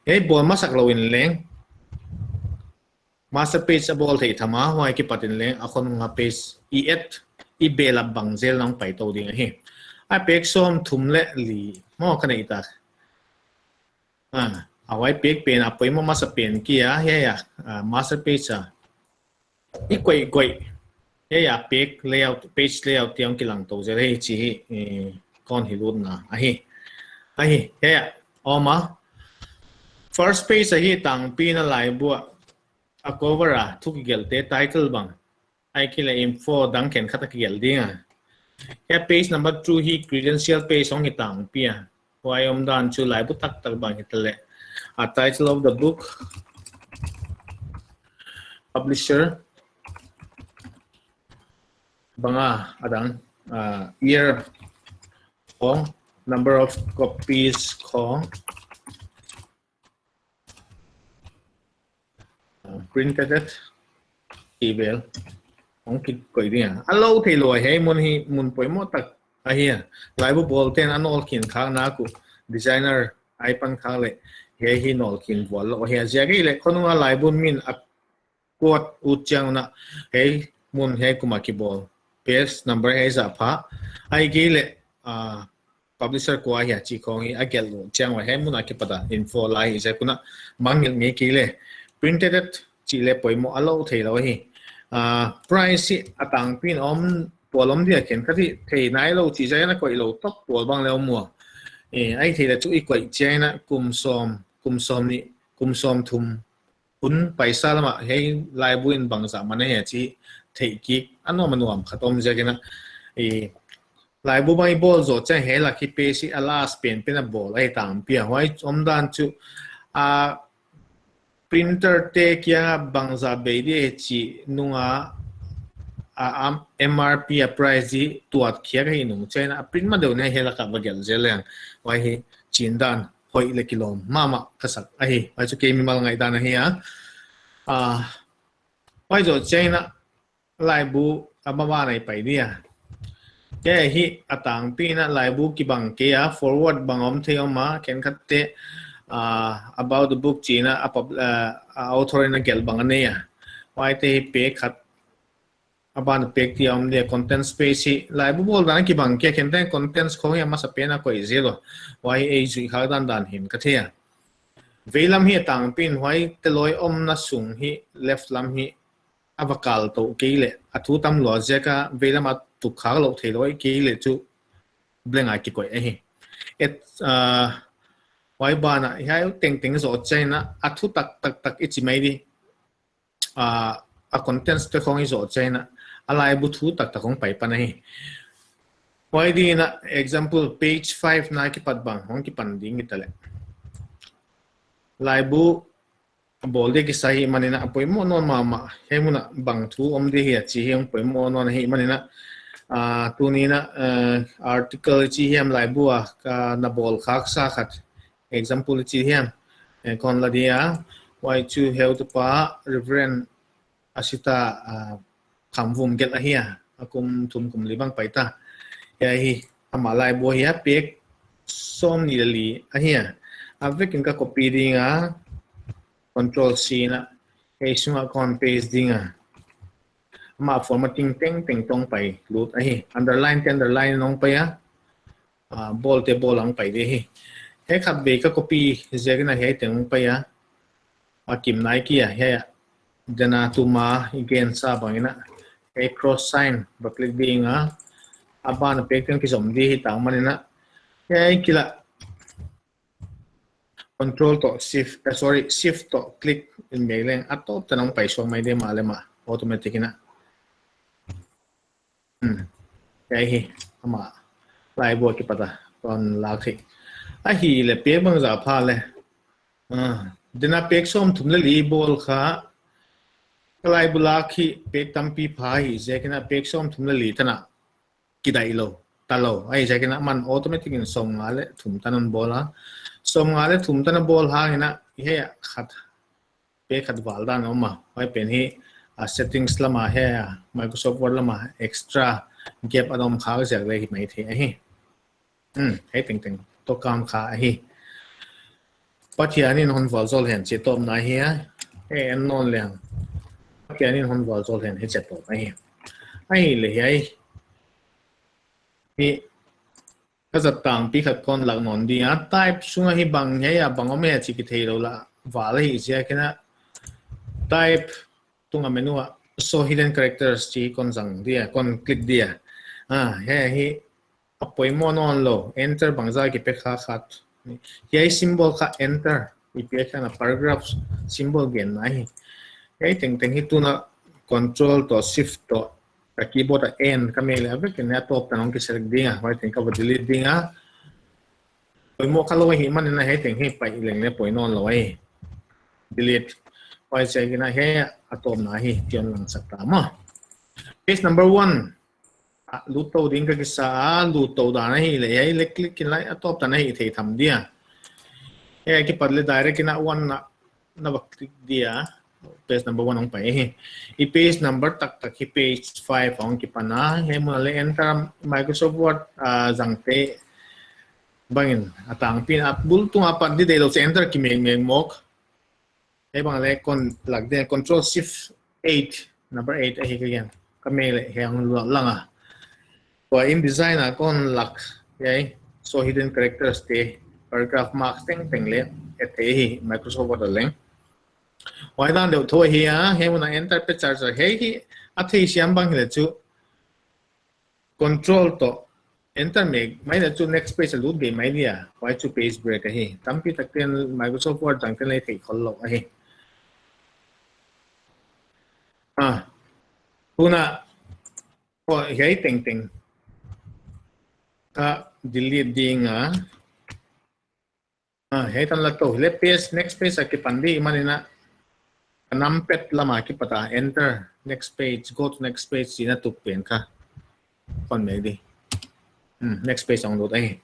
Hiai bawl masak lou in leng, master page a bawl thei tham a, huai kipat in leng a khonung a page i et, i behlap bang zel in hong pai tou ding ahi. A page sawmthum leh li maw ka neih tak. Ah, a huai page pen a poimoh masa pen kia, hiai a, ah, master page a. I koih koih. Hiai a page layout, page layout tiang kilang tou zel hi chi hi, eh, kon hilh utna ahi. Ahi, hiai a, om a. First page a hi tangpi in a laibu a, a cover a thu kigelhte, title bang, ahihkeileh info dang khenkhat a kigelh ding a. Hiai page number two hi credential page hong hi tangpi a. Huai omdan chu laibu taktak bang hi ta leh, a, title of the book, publisher bang a, a dang, ah, year khong, number of copies khong, ah, printed at, i bel hong kikoih ding a. A lou theilou hiai mun hi mun poimoh tak ahi a. Laibu bawlte'n a nawlkhin khak nak uh, designer a pan khak leh hiai hi nawlkhin vual lou ahi a. Ziak ahih leh khonung a laibu min a quote ut chiang un a, hiai mun hiai kum a kibawl, page number hiai zah pha, ahihkeileh, ah, publisher kua hia chi khong hi a gelh lou chiang ua, hiai mun a kipat a info la hi ziak un a, mangngilh ngei kei leh. Printed at chih leh poimoh a lou theilou hi. Ah, price hi a tangpi in om, pawl om dia khenkhat hi thei nailou chih ziak in a koih lou tawp pawl bang leh om ua. Eh, ahih theih leh chu i koih chiang in a kum sawm, kum sawmnih, kum sawmthum hun paisa lam a, hiai laibu in bangzah man ahia chih theih kik a nuam a nuam khat om ziak in a, i laibu bang i bawl zoh chiang hiai lak hi page hi a last pen pen a bawl ahi tangpi a. Huai omdan chu, a, printer te kiang a bangzah bei dia chih nung a, a, am, M R P a price hi tuat khiak ahi nung chiang in a print ma deuh in hiai lak a va gelh zel leng. Huai hi chin dan hoih leh kilawm mahmah ka sak ahi. Huai chu kei mimal ngaihdan ahi a. Ah, huai zoh chiang in a laibu a maban a i pai dia. Hiai hi a tangpi in a laibu kibang kei a, foreword bang om thei om a, khenkhat te, ah, about the book chi in a, a pub-, ah, a author in a gelh bang a nei a. Huaite hi page khat, a ban page tia om dia, contents page hi, laibu bawl dan kibang kei a, khente'n contents khong hi a masa pen a koih zel ua. Huai hi ei zuih khak dandan hi'n ka thei a. Veilam hi a tangpi in, huaite lawi omna sung hi, left lam hi, a va kal tou kei leh, a thu tam lua ziak a veilam a tuk khak lou theilou kei leh chu blank a kikoih ahi. Et, ah, huai ban a, hiai tengteng zoh chiang in a, a thutak taktak i chi mai di, ah, a contents te khong i zoh chiang in a, a laibu thutak tak hong pai pan ahi. Huai di'n a, example, page five na kipat bang hong kipan ding i ta leh, laibu bawl dia kisa hi man in a, a poimoh nawn mahmah, hiai mun a bang thu om dia hia chih hi hong poimoh nawn hi man in a, ah, tuni'n a, eh, article chi hiam laibu a ka na bawl khak sa khat, example chi hiam, eh, kon la dia, huai chu heutupa Reverend Asita, ah, Khamvum gelh ahi a, a kum thum kum li bang pai ta. Hiai hi, amah laibu hi a, page sawmnih leh li ahi a. A vek in ka copy ding a, control C in a, hiai sung a kon paste ding a. Amah formatting tengteng toh hong pai lut ahi. Underline te underline in hong pai a. Ah, bold te bold a hong pai di hi. Hiai khatvei ka copy ziak in a hiai teng hong pai a. A kim nai kei a, hiai a. Then a tuma i gen sa bang in a. Hiai cross sign va click ding a. A ban a page teng kizom di hi tang man in a. Hiai kila. Control toh shift, eh, sorry, shift toh click in mek leng. A tawp tan hong pai suak mai di mah leh mah. Automatic in a. Hmm. Hiai hi, amah laibu a kipat a kon lak hi. Ahihleh page bangzah pha leh. Ah, then a page sawmthum leh li bawl kha. Ka laibu lak hi page tampi pha hi ziak in a page sawmthum leh li tan a kidai lou. talou. Huaiziakin aman automatic in sawmnga leh thum tan a bawl a. Sawmnga leh thum tan a bawl hangin hiai khat, page khat val dan om a. Huai pen hi, a, settings lam a hiai, a, Microsoft Word lam a extra gap a om kha ziak leh hi maithei ahi. Hmm, hiai tengteng toh kam kha ahi. Pathianin hon vualzawl hen chih tawpna ahi a. Hiai en nawn leng, Pathianin hon vualzawl hen hi chih tawpna ahi. Ahihleh hiai hi ka zat tangpi khat kon lak nawn di a. Type sunga hi bang hiai a bang om e chih kitheilou la val ahi ziakin a, type tunga menu a show hidden characters chih kon zang di a, kon click di a. A, hiai hi a poimoh nawnlou, enter bangzah kipe kha khat. Hiai symbol kha enter, i piak kha na paragraph symbol genna ahi. Hiai tengteng hi tuna control toh shift toh, ka keyboard a N ka mek leh a vekin a tawp tan hong kiselect ding a, huai teng ka va delete ding a. Poimoh khalou ahihmanin hiai teng hi pai leng leh poi nawnlou ahi. Delete. Huaiziakin hiai a tawpna hi chi'n langsak ta maw. Page number one. A, lut tou ding ka kisa a, lut tou dan ahihleh hiai leh click in lai a tawp tan ahi thei tham dia. Hiai akipat leh direct in a one na, na va click dia. Page number one hong pai hi. I page number taktak hi page five hong kipan a. Hiai mun a leh enter, Microsoft Word, a, zangte bangin a tangpi in a bul tung a pat di deihlouh chih enter kimek mek mawk. Hiai bang leh kon lak ding, control shift eight, number eight ahi ka gen. Ka mek leh hiai hong lut lang a. Tua InDesign a kon lak, hiai show hidden characters te, paragraph marks tengteng leh et thei hi Microsoft Word a leng. Huai dan deuh tho hi a, hiai mun a enter pe char char, hiai hi a theisiam bang hileh chu control toh enter mek mai leh chu next page a lut gei mai dia. Huai chu page break ahi. Tampi takte'n Microsoft Word zangte'n leh theih khollou ahi. A, tuna, oh, hiai tengteng ka delete ding a. A, hiai tan la tou, leh page, next page a kipan di, ahihmanin a numpad lam a kipat a, enter, next page, go to next page, chih na tup pen kha. Kon mek di. Hmm, next page hong lut ahi.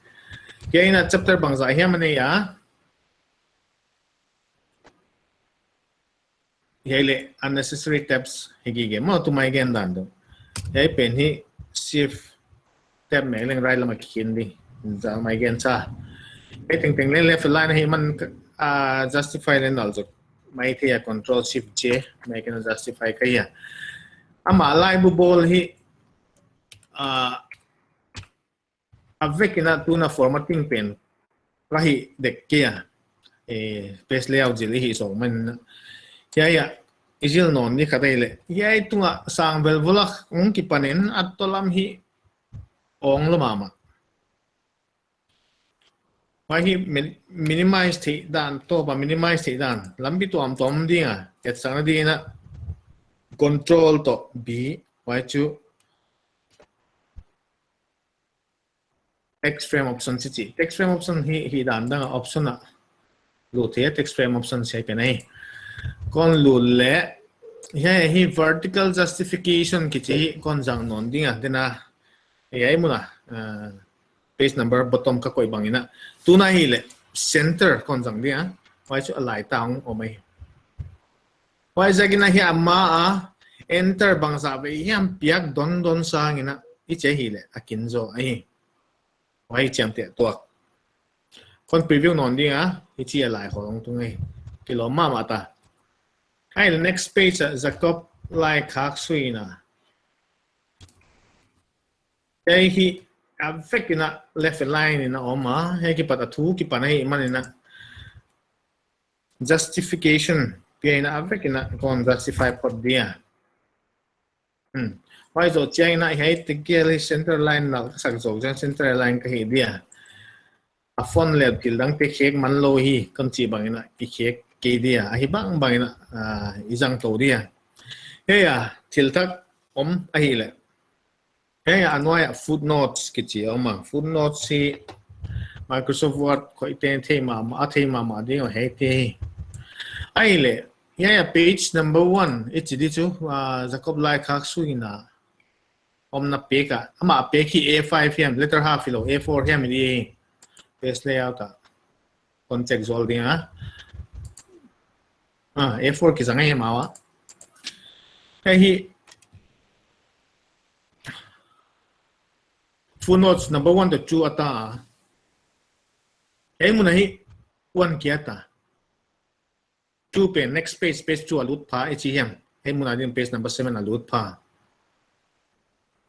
Hiai in a chapter bangzah hiam a nei a. Hiai leh unnecessary tabs hi gige maw, tu mai gen dan deuh. Hiai pen hi shift tab mek leng right lam a kikhin di. Zang mai gen cha. Hiai tengteng leh left align hi man, a, justify leh nal zok. Maithei a control shift J, mek in a justify ka hi a. Amah lai bu bawl hi, a, a vekin a tuna formatting pen ka hih dek kei a. E, page layout zil i hih sawk man. Hiai a, i zil nawn di khat ahihleh. Hiai tunga sang velvul a hong kipanin a tolam hi ong lou mahmah. Huai hi min-, minimize theih dan, tawp a minimize theih dan. Lampi tuamtuam ding a, etsakna dingin a control toh B, huai chu text frame option chih chih. Text frame option hi, hi dan dang a option a lut hi, text frame option chih pen ahi. Kon lut leh, hiai hi vertical justification kichi hi kon zang nawn ding a, tena, hiai mun a, uh, page number bottom ka koih bangin a. Tuna hileh center kon zang ding a, huai chu a lai tang om ahi. Huaiziakin a hiai a ma a enter bangzah vei hiam piak dondon sangin a i chih hileh a kin zaw ahi. Huai chiamteh tuak. Kon preview nawn ding a, hichi a lai khong tung ahi. Kilawm mahmah ta. Ahihleh next page a Jacob Laikhak Suina. Hiai hi a vekin a left align in a om a, hiai kipat a thu kipan ahihmanin a justification piain a vekin a kon justify phot dia. Hmm. Huai zoh chiangin a hiai tengteng hi center line nal ka sak zoh chiang center line ka hih dia. A font leh thil dangte khek man lou hi, kon chih bangin a i khek kei dia. Ahi bangbangin a, ah, i zang tou dia. Hiai a, thil thak om ahihleh. Hiai a nuai a footnotes kichi om a. Footnotes hi Microsoft Word khoih te'n thei mahmah, a thei mahmah ding uh hiaite hi. Ahihleh, hiai a page number one, i chi di chu, ah, Jacob Laikhak Suina. omna pek a, amah pek hi A five hiam, letter half hilou, A four hiam i di. Page layout a kon check zual ding a. Ah, A four kizang ahi maw a. Hiai hi footnotes number one toh two a ta a. Hiai mun a hi one kia ta. Two pen next page, page two a lut pha i chi hiam. Hiai mun a ding page number seven a lut pha.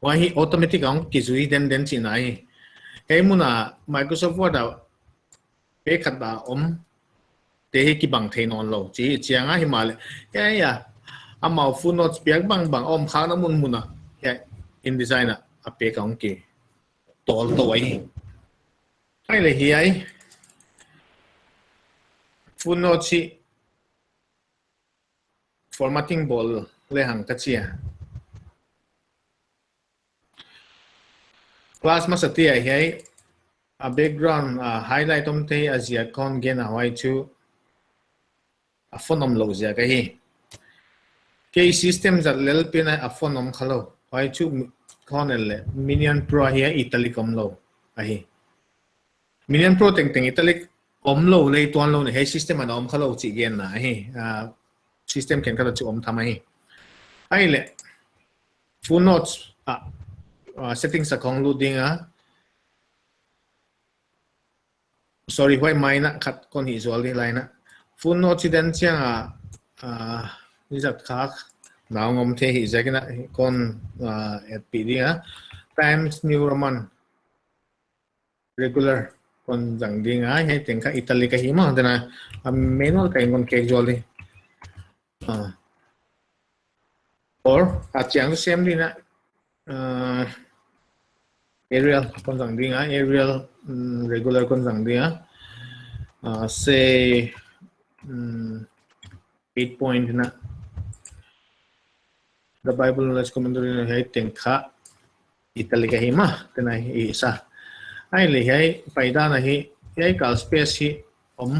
Huai hi automatic a hong kizui den den chihna hi. Hiai mun a Microsoft Word a page khat a om te hi kibang thei nawnlou chih chiang a himahleh, hiai a, amau footnotes piak bangbang om khakna munmun a, hiai InDesign a page a hong kitawl tou ahi. Ahihleh hiai footnotes hi formatting bawl lehang ka chi a. Class masa te ah hiai a background a highlight omte a ziak kon gen a, huai chu a font omlou ziak ahi. Kei system zat lel pen a font om khalou. Huai chu kon en leh Minion Pro hiai italic omlou ahi. Minion Pro tengteng italic omlou lei tuanlou nei, hiai system a om khalou chih genna ahi. Ah, system khenkhat a chu om tham ahi. Ahihleh footnotes a, ah, settings a kon lut ding a. Sorry, huai mai in a khat kon hih zual di lai in a. Footnotes i den chiang a, ah, i zat khakna hong om thei hi ziak in a kon, ah, etpih ding a. Times New Roman regular kon zang ding a, hiai teng kha italic ahi maw, dena a manual ka in kon khek zual di. Ah. Or a chiang sem di na, ah, Arial kon zang ding a, Arial, mm, regular kon zang ding a. Ah, say, mm, eight point na. The Bible Knowledge Commentary na hiai teng kha italic ahi maw, tena hi sa. Ahihleh hiai paidan a hi, hiai kal space hi om.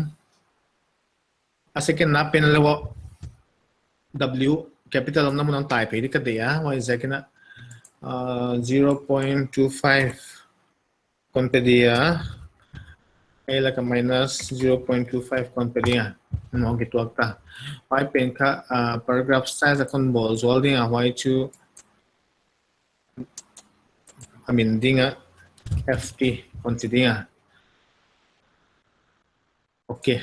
A second na pen leh W capital omna mun a tai phei di ka deih a, huai ziak in a, ah, zero point two five kon pe di a, hiai lak a minus zero point two five kon pe di a, hong kituak ta. Huai pen kha, ah, paragraph size a kon bawl zual ding a, huai chu a min ding a F T kon chi ding a. Okay.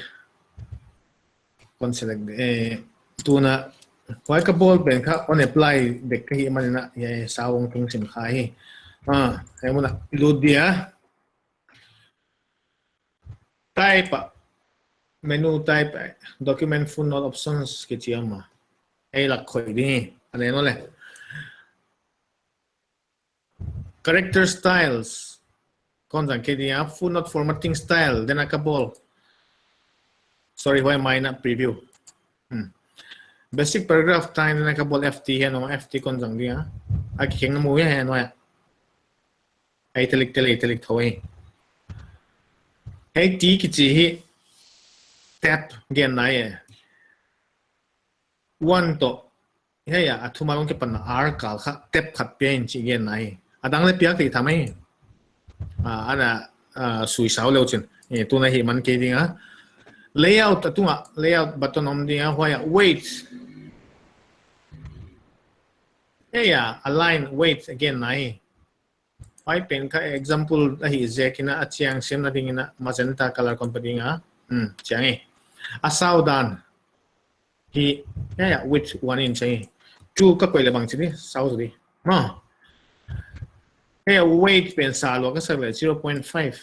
Kon select, eh, tuna, huai ka bawl pen kha on apply dek ka hih manin a, hiai sau hong tung sim kha hi. Ah, hiai mun a lut di a. Type a, menu type a, document footnote options kichi om a. Hiai lak khoi di hi, a nen leh. Character styles. Kon zang kei di a, footnote formatting style, dena ka bawl. Sorry, huai mai in a preview. Hmm. Basic paragraph type, dena ka bawl F T hiai, no, F T kon zang di a. A kikheng na mu hiai, hiai, no, hiai. Italic, italic, italic thou hi. Hiai T kichi hi tab genna ahi. One toh, hiai a, a thumal hong kipanna R kal kha tab khat pia in chih genna ahi. A dang leh piak thei tham ahi. Ah, ana, ah, sui sau leu chin. Eh, tuna hih man kei ding a. Layout, a tung a, layout button om ding a, huai a, weight. Hiai a, align weight again na ahi. Huai pen kha example ahih ziak in a, a chiang semna ding in a magenta color kon pe ding a. Hmm, chiang e. A sau dan hi, hiai a, width one inch ahi. Two ka koih leh bangchi di, sau di. Maw. Hiai a weight pen sa lua ka sak leh zero point five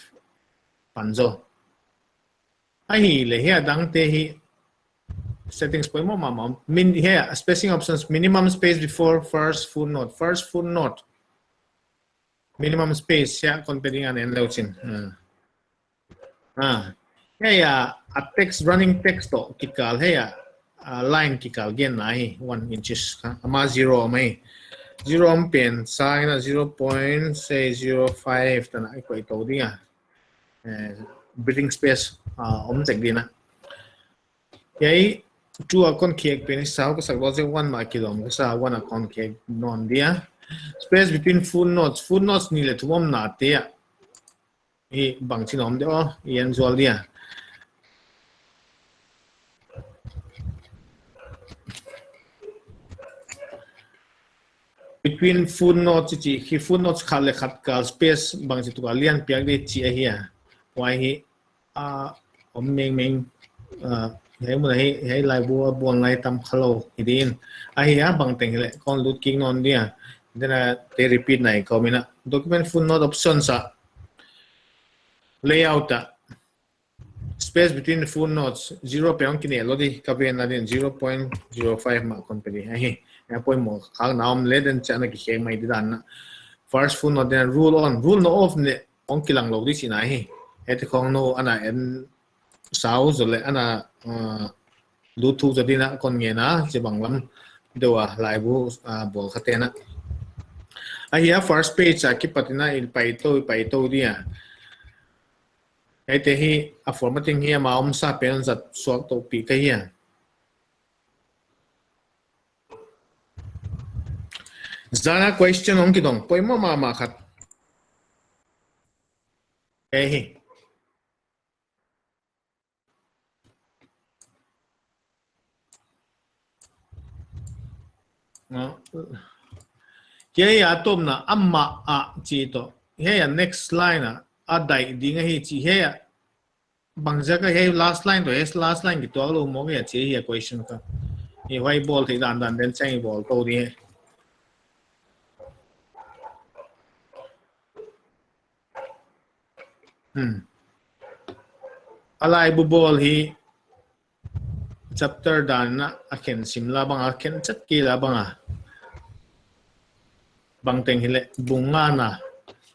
pan zaw. Ahihleh hiai a dangte hi settings poimoh mahmah. Min, hiai a spacing options, minimum space before first footnote. First footnote. Minimum space hiai kon pe ding a, en leu chin. Ah. Ah. Hiai a, a text, running text toh kikal hiai a, a line kikal genna ahi, one inches kha. Amah zero om ahi. Zero om pen sang in a zero point, say, zero five tan a i koih tou ding a. Eh, breathing space, ah, om zek ding a. Hiai two a kon khek pen hi sau ka sak lou ziak, one mah kilawm ka sa, one a kon khek nawn di a. Space between footnotes. Footnotes nih leh thum omna te ah. Hi bangchin om de aw, i en zual dia. Between footnotes chi, hi footnotes khat leh khat kal space bangchi tuk a lian piak di chi ahi a. Huai hi, ah, om mengmeng, ah, hiai mun ah hi, hiai laibu a bawl ngai tam khalou hi din. Ahi a bangteng hileh kon lut kik nawn dia. Then a te repeat nai kou mina. Document footnote options ah. Layout ah. Space between the footnotes, zero pen hong kinel lou di, ka ven a din zero point zero five mah kon pe di. Ahi, a poimoh khak na om leh den chiang a kikhek mai di dan a. First footnote den rule on, rule no off leh hong kilang lou di chihna ahi. Hiaite khong nou ana en sau zaw leh ana, uh, lut thuk zaw din a kon ngen a, chibang lam deuh a laibu, uh, bawl khate'n a. Ahi a first page a kipat in a i pai tou, i pai tou dia. Hiaite hi a formatting hi ama omsa pen zat suak tou pi ka hi a. Zana question hong kidong, poimoh mahmah khat. Hiai hi. Hiai a tawpna amah a chi toh. Hiai a next line a, a daih ding ahi chi hiai a. Bangziak a hiai last line toh, hiai last line kituak lou mawk hia chi hiai a question kha. Hiai huai bawl theih dandan den chiang i bawl tou di. Hmm. A laibu bawl hi chapter dan a a khen sim la bang a, khen chet kei la bang a. Bangteng hileh bung ngana,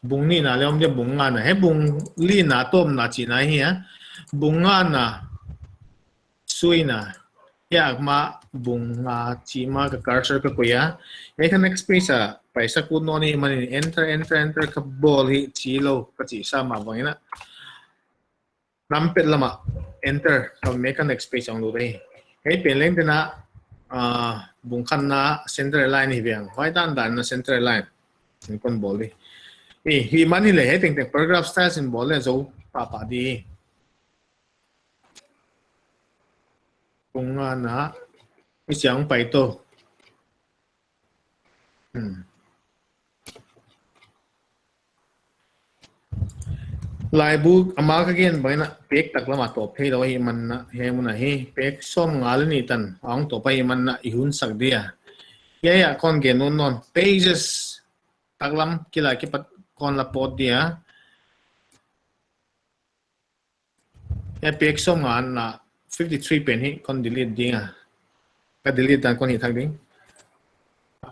bung nihna leh om dia bung ngana. Hiai bung lina tawpna chihna hi a. Bung ngana suina. Hiai a ma bung nga chi ma ka cursor ka koih a. Hiai kha next page a paisa kut nawn ni manin enter, enter, enter ka bawl hi chi lou ka chih sa mah bang in a. Numpad lam a enter ka mek a next page hong lut hi. Hiai pen leng den a, ah, bung khatna center line hi veng. Huai dandan a center line. Sin kon bawl di. Hi, hi man hileh hiai tengteng paragraph style sin bawl leh zou pahpah di. Bung ngana, i siang pai tou. Hmm. Laibu ama ka gen bang in a pek taklam a tawp theilou hi man a, hiai mun a hi pek sawmnga leh nih tan a hong tawp hi man a i hun sak dia. Hiai a kon gen nawn nawn pages taklam kila kipat kon la pawt dia. Hiai pek sawmnga na fifty three pen hi kon delete ding a. Ka delete dan kon hih thak ding.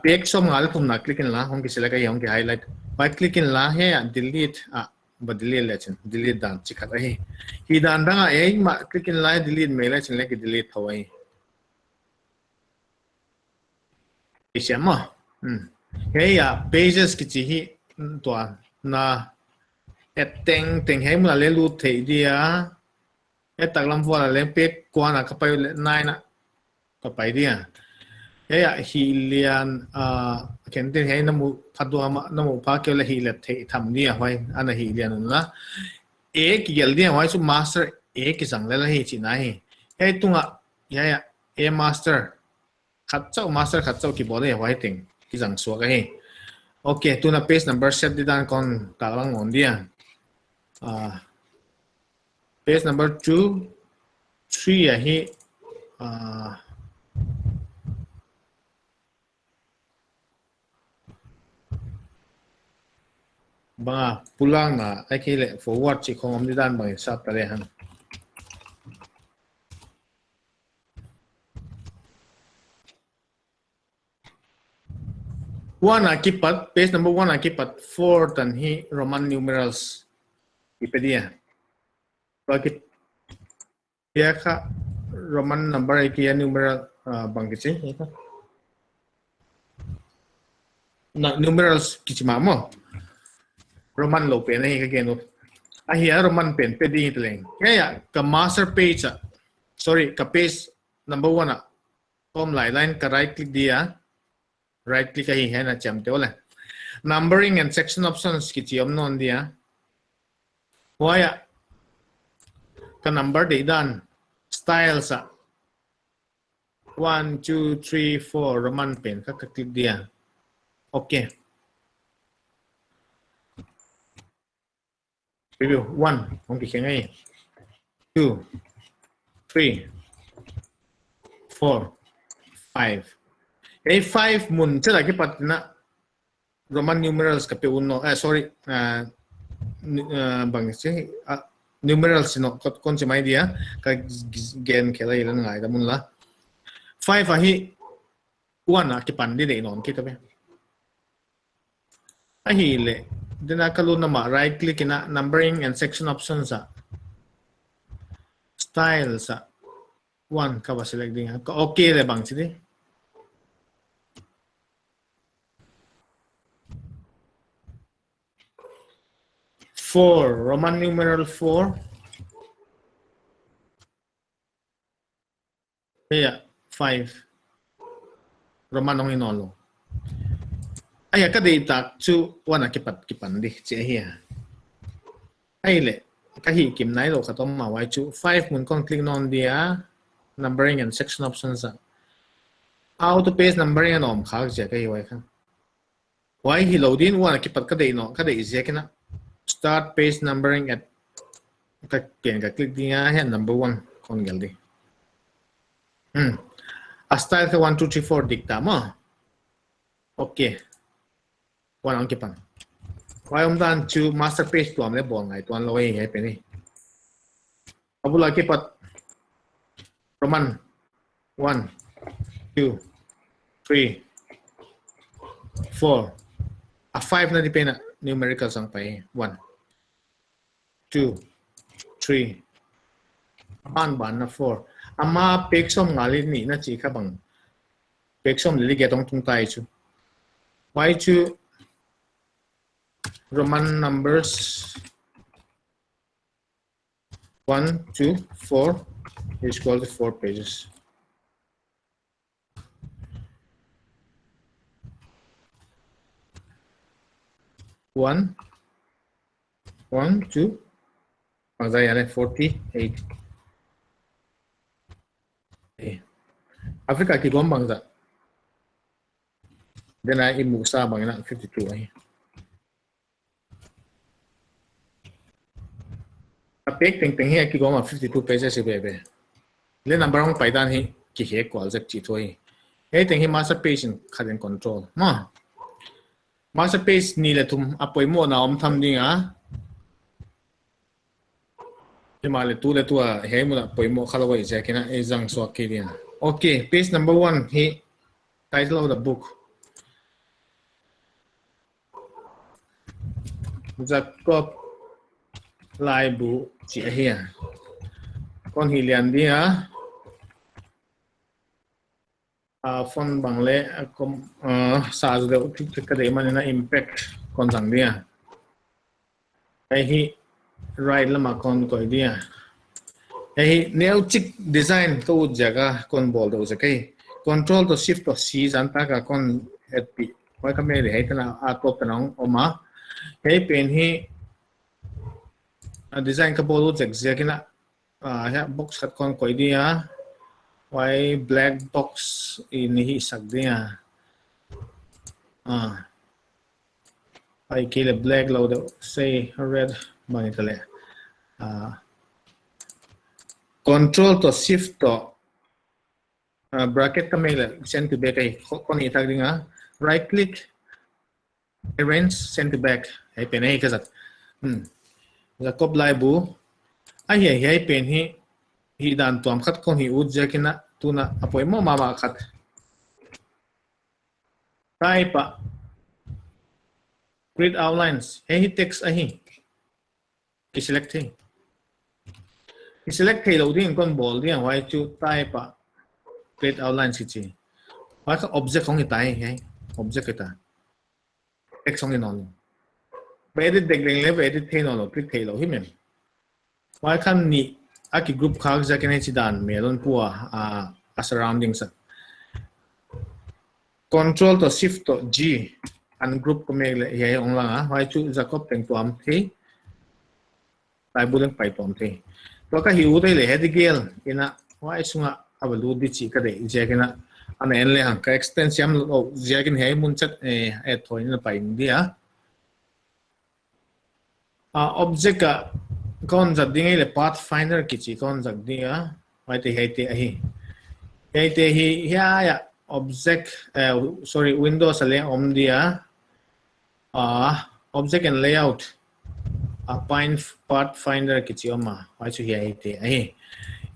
Pek sawmnga leh thumna click in la, hong ki select a hi, hong ki highlight. Huai click in la, hiai a delete a, va delete leh chin, delete dan chi khat ahi. Hi dan dang a ei mah click in la, delete mai leh chin leh ki delete thou ahi. I siam maw. Hmm. Hiai a pages kichi hi, hmm, tua na et tengteng hiai mun a leh lut theih dia. Et taklam vual a leh pek kuana ka pai leh nine a ka pai dia. Hiai a hih lian, ah, khen tin hiai na mu pha dua mah, na mu pha kei leh hih leh theih tham dia huai ana hih lian un la. A kigelh dia huai chu master A kizang lel hi chihna hi. Hiai tunga, hiai a, A master. Khat chauh, master khat chauh kibawl hi, huai teng kizang suak ahi. Ok, tuna page number set di dan kon taklang nawn dia. Ah, page number two, three ahi, ah, bang a, pulakna, ahihkeileh forward chih khong om di dan bang in sap ta leh hang. One a kipat, page number one a kipat four tan hi Roman numerals i pe dia. Tua ki, hiai kha Roman number ahihkeileh numeral, ah, bang kichi. Na, numerals kichi mah maw. Roman lou pen ahi ka gen ut. Ahi a Roman pen pe di hi leng. Hiai a, ka master page a. Sorry, ka page number one a. Tawm lai line ka right click dia. Right click ahi hiai na chiam teuh leh. Numbering and section options kichi om nawn dia. Huai ah ka number deihdan styles ah one, two, three, four Roman pen kha ka click dia. Okay. Preview one, hong kikheng ei. Two, three, four, five. Ei five mun chiat a kipat na Roman numerals ka pe un nawn, eh, sorry, uh, bang chi, uh, numerals in nawn, kon chi mai dia, ka gen khelai lan ngai da mun la. Five ahi, one a kipan di deih nawn kei ta ve. Ahihleh, tuna ka lutna mah right click in a numbering and section options ah. Styles ah. One ka va select ding a. Ka okay leh bang chi di. Four, Roman numeral four. Hiai ah five Roman hong hi nawn lou. Ahi a ka deihtak chu one a kipat kipan di chi ahi a. Ahihleh ka hihkim nailou khat om a, huai chu five mun kon click nawn dia, numbering and section options ah. Auto page numbering a om khak ziak ahi huai kha. Huai hilou din, one a kipat ka deih nawn, ka deih ziak in a. Start page numbering at, ka ken ka click ding a, hiai number one kon gelh di. Hmm. A style kha one, two, three, four dik ta maw. Okay. One hong kipan. Huai omdan chu master page tuam leh bawl ngai tuan lou ei, hiai pen hi. A bul a kipat Roman one, two, three, four. A five na di pen a numerical sang pai. One, two, three. A banban na four. Amah page sawmnga leh nih na chi kha bang. Page sawm leh giat hong tung ta ei chu. Huai chu Roman numbers one, two, four is equal to four pages. One, one, two, bangzah a leh forty-eight. Eh. Africa kigawm bangzah. Tuna i muhsa bang in a fifty-two ahi. A page tengteng hi a kigawm a fifty-two pages hi veve. Leh number hong paidan hi kihek kual zek chi thu hi. Hiai teng hi master page in khat in control. Maw. Master page nih leh thum a poimohna om tham ding a. Himahleh tu leh tu a hiai mun a poimoh kha lou ei ziak in a ei zang suak kei ding a. Okay, page number one hi title of the book. Jakob laibu chi ahi a. Kon hih lian ding a. A font bang leh, a kom, a, sa zu deuh kik ka deih man in a impact kon zang ding a. Hiai hi right lam a kon koih ding a. Hiai hi neuchik design ka ut ziak a kon bawl deuh zek hi. Control toh Shift toh C zan tak a kon etpih. Huai ka meh leh hiai tan a, a top tan a hong om a. Hiai pen hi, a, design ka bawl ut zek ziak in a, a, hiai box khat kon koih ding a. Huai black box in hihsak ding a. A. Ahihkeileh black lou deuh, say red bang in ta leh. A, Control toh Shift toh, a, bracket ka meh leh send to back ahi, ko-, kon hih thak ding a. Right click, arrange, send to back. Hiai pen ahi ka zat. Hmm. Jakob laibu. Ahi, hiai pen hi, hihdan tuam khat kon hih ut ziak in a, tuna a poimoh mahmah khat. Type a. Create outlines. Hiai hi text ahi. Ki select thei. Ki select theilou ding kon bawl ding a, huai chu type a. Create outlines kichi. Huai kha object hong hi ta hi, hiai. Object hi ta. Text hong hi nawn. Va edit dek leng leh va edit thei nawn lou, click theilou hi mem. Huai kha nih a ki group khak ziak in hichidan mel hon pua, a, a surroundings a. Control toh Shift toh G. ungroup ka mek leh hiai hong lang a, huai chu Jacob teng tuam thei, laibu leng pai tuam thei. Tua ka hih ut ei leh hiai di gel in a, huai sunga a va lut di chih ka deih ziakin a, ana en lehang ka extend siam lou ziakin hiai mun chet, eh, eh, thawin a pai ding a. Ah, object a kon zat ding ei leh Pathfinder kichi kon zat ding a. Huaite, huaite ahi. Huaite hi, hiai a object, eh, sorry, Windows a leng om dia. Ah, object and layout. Ah, Pine, Pathfinder kichi om a. Huai chu huaite ahi.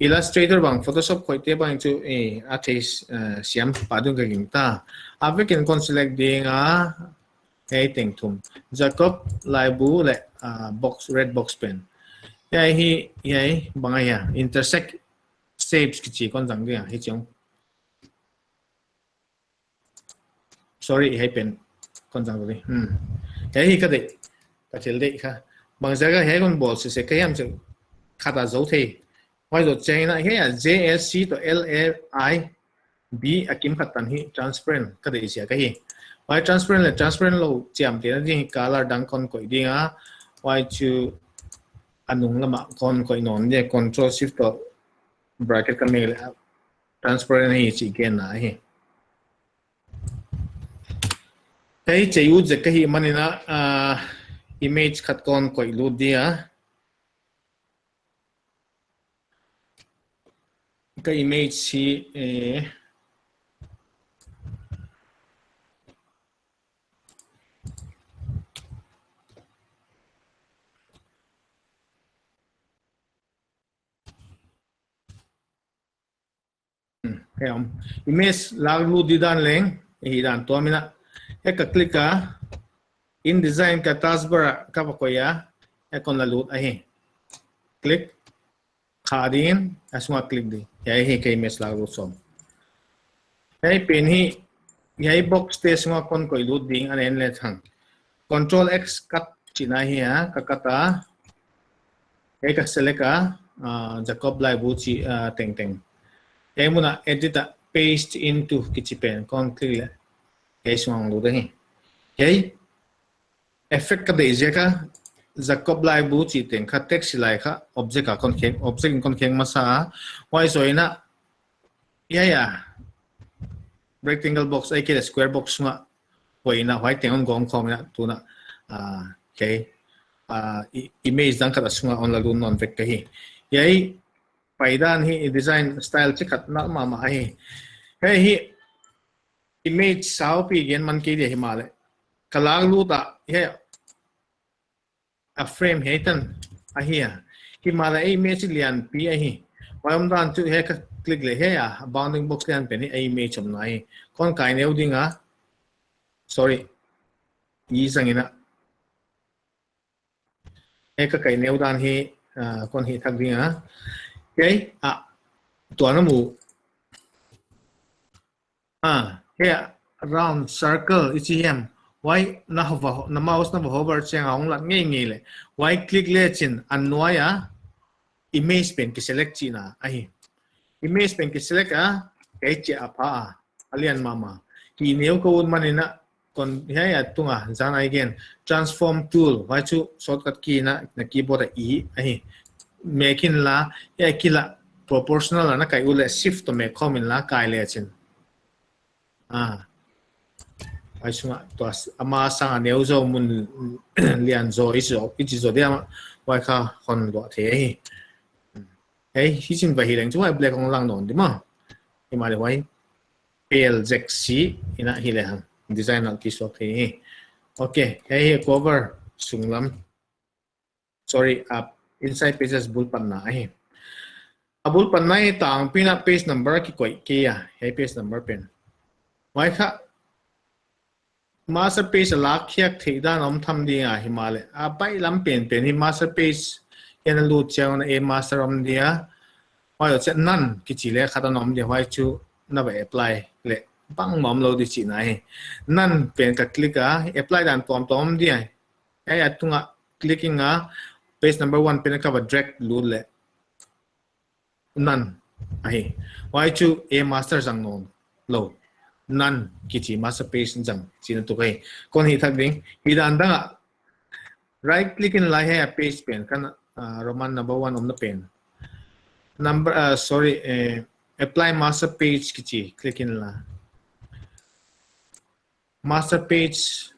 Illustrator bang, Photoshop khoihte bang chu, eh, a thei, eh, siam pah ding ka gingta. A vekin kon select ding a, hiai teng thum. Jacob laibu leh, ah, box, red box pen. Hiai hi, hiai bang ahia, intersect shapes kichi kon zang dia, hichi ong. Sorry, hiai pen kon zang di. Hmm. Hiai hi ka deih, ka thil deih kha. Bangziak a hiai kon bawl sese ka hiam chu khat a zou thei. Huai zoh chiangin a hiai a J S C toh L A I B a kim khat tan hi transparent ka deih ziak ahi. Huai transparent leh transparent lou chiamtehna ding color dang kon koih ding a. Huai chu a nung lam a kon koih nawn dia, Control Shift toh bracket ka mek leh transparent hi chih genna ahi. Hiai chih ut zek ka hih manin a, ah, image khat kon koih lut dia. Ka image hi, eh, Hmm, hiai om. Image lak lut di dan leng, hiai dan tuam in a. Hiai ka click a, InDesign ka taskbar a ka va koih a, hiai kon la lut ahi. Click, kha ding, a sunga click di. Hiai hi ka image lak lut sawm. Hiai pen hi, hiai box te sunga kon koih lut ding, ana en lehang. Control X cut chihna hi a, ka cut a. Hiai ka select a, ah, Jacob laibu chih, ah, tengteng. Hiai mun a edit a paste into kichi pen kon click leh. Hiai sunga lut ahi. Hiai effect ka deih ziak a Jacob laibu chih teng kha text lai kha object a kon kheng, object in kon kheng masa a. Huai zoh in a, hiai a rectangle box ahihkeileh square box sunga koih in a huai teng hon gawm khawm in a tun a, ah, okay. Ah, i-, image dang khat a sunga hon la lut nawn vek ka hi. Hiai pai dan hi design style chi khat nak mahmah ahi. Hiai hi image saupi gen man kei dia himahleh ka lak lut a, hiai a frame hiai tan ahi a. Himahleh image lianpi ahi. Huai om dan chu hiai ka click leh hiai a bounding box lian pen hi image omna hi. Kon kai neu ding a. Sorry. I zang in a. Hiai ka kai neu dan hi, ah, kon hih thak ding a. Okay, ah, tua na mu. Ah, hiai a round circle i chi hiam. Huai na hover, na mouse na hover chiang a hong lat ngeingei leh. Huai click lechin a nuai a image pen ki select chihna ahi. Image pen ki select a, hiai chia a pha a, a lian mahmah. Ki neu ka ut manin a, kon hiai a tunga, zan ai gen, transform tool, huai chu shortcut key na, na keyboard a I ahi. Mek in la, hiai kila proportional a na kai ut leh shift toh mek khawm in la kai lechin. Ah. Huai sunga tua s-, ama sang a neu zaw mun lian zaw i zaw, i chi zaw dia ma, huai kha hon luah thei ahi. Hei, hichin va hih leng chu huai black hong lang nawn di maw. Himahleh huai pel zek si in a hih lehang. Design a kisuak thei hi. Okay, hiai hi cover sunglam. Sorry, uh, inside pages bul panna ahi. A bul panna hi tangpi in a page number kikoih kei a, hiai page number pen. Huai kha master page a lak khiak theih dan om tham ding a himahleh. A baihlam penpen hi master page hiai na lut chiang a A master om dia. Huai zoh chiang none kichi leh khat ana om dia, huai chu na va apply leh bangmah omlou di chihna hi. None pen ka click a, apply dan tuamtuam om dia. Hiai a tunga clicking a, page number one pen ka va drag lut leh none ahi. Huai chu A master zang nawn lou. none kichi master page zang chihna tuak ahi. Kon hih thak ding. Hidan dang a right click inla, hiai a page pen kan, ah, Roman number one omna pen. Number, ah, sorry, eh, apply master page kichi click inla. Master page,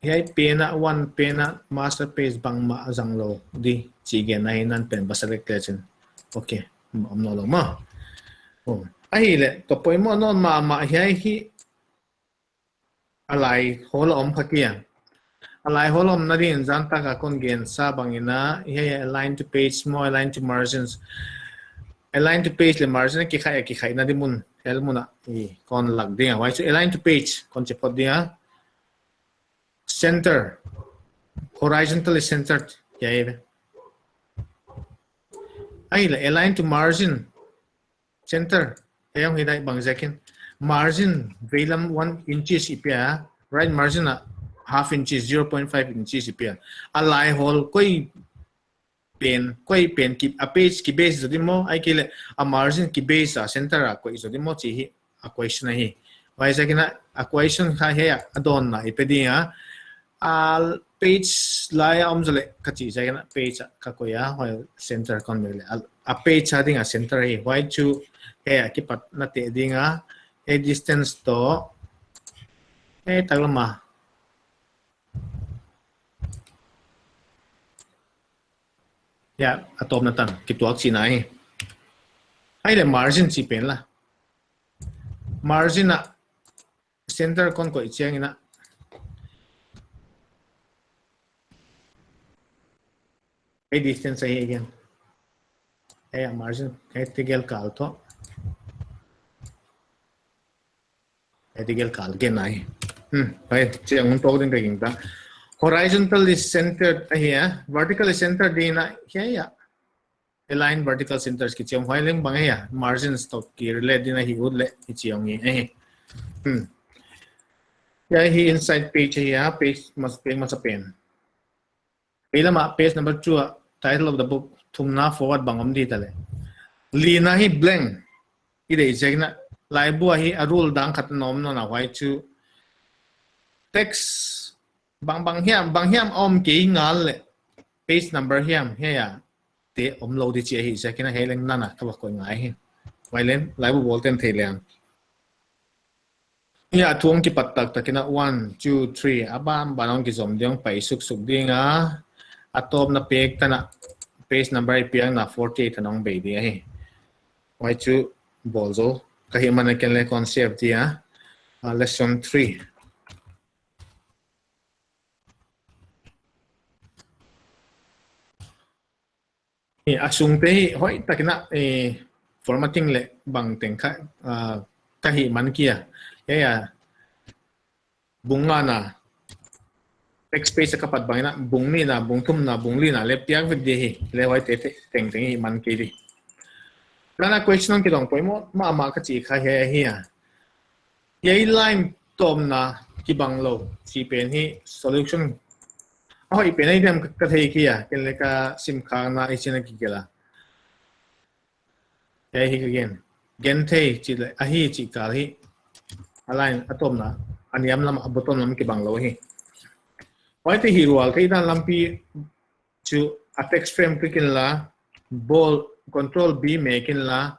hiai pen a, one pen a master page bangmah zang lou di chih gen ahi. None pen va select le chin. Okay, om nawnlou maw. Oh. Ahihleh, tua poimoh nawn mahmah hiai hi a lai hawl a om kha kei a. A lai hawl a omna ding in zan tak a kon gensa bang in a, hiai align to page maw, align to margins. Align to page leh margin kikhaih, kikhaihna di mun, hiai mun a i kon lak ding a. Huai chu align to page kon chi phot ding a. Center, horizontally centered, hiai ve. Ahihleh align to margin, center, hiai hong hi dai bang ziakin. Margin veilam one inches i pia, right margin a half inches, zero point five inches i pia. A lai hawl koi pen, koi pen ki, a page ki base zaw di maw, ahihkeileh a margin ki base a center a koih zaw di maw chih hi a question ahi. Huaiziakin a question kha hiai a dawnna i pe ding a. A page lai a om zaw leh ka chih ziakin a page a ka koih a, huai center kon mek leh. A, a page a ding a center hi, huai chu hiai a kipatna teh ding a, hiai distance toh, hiai taklam a. Ya, a tawpna tan kituak chihna hi. Ahihleh margin chih pen la. Margin a center kon koih chiangin a, hiai distance ahi again. Hiai a margin, hiai tegel kal toh. Hiai tegel kal gen ahi. Hmm, hiai, chiang hun tok ding ka gingta. Horizontally centered ahi a, vertically centered ding in a, hiai a. Align vertical centers kichi om, huai leng bang ahi a, margins toh ki relate ding in a hi ut leh, hichi om hi, eh. Hmm. Hiai hi inside page ahi a, page mas, page masa pen. Veilam a page number two a, title of the book, thumna forward bang om di ta leh. Lina hi blank. I deih ziakin a, laibu a hi a rule dang khat a om nawn a, huai chu text bang, bang hiam, bang hiam om kei ngal leh page number hiam, hiai a te om lou di chih ahi ziakin a, hiai leng none a ka va koih ngai hi. Huai leng laibu bawl ten thei leng. Hiai a thu hong kipat taktak in a one, two, three, a banban hong kizom ding, pai suksuk ding a, a tawpna pek tan a page number i piakna forty-eight tan hong bei ding ahi. Huai chu bawl zou ka hih man a ken leng kon save di a, ah, lesson three. Eh, a sungte hi hoihtak in a, eh, formatting leh bang teng kha, ah, ka hih man kei a. Hiai a, bung ngana, text page a ka pat bang in a, bung nihna, bung thumna, bung lina leh piak vek di hi. Leh huaite te, tengteng hih man kei di. Tana question hong kidong poimoh mahmah ka chih kha hiai ahi a. Hiai line tawpna kibang lou chih pen hi solution a hoih pen ahi diam ka, ka thei kei a, ken leng ka simkhakna i chin a kigelh a. Hiai hi ka gen. Gen thei chih leh, ahi chih kal hi. A line a tawpna, a niam lam, a bottom lam kibang lou hi. Huaite hih rual kei dan lampi chu a text frame click inla, bold, control B mek inla,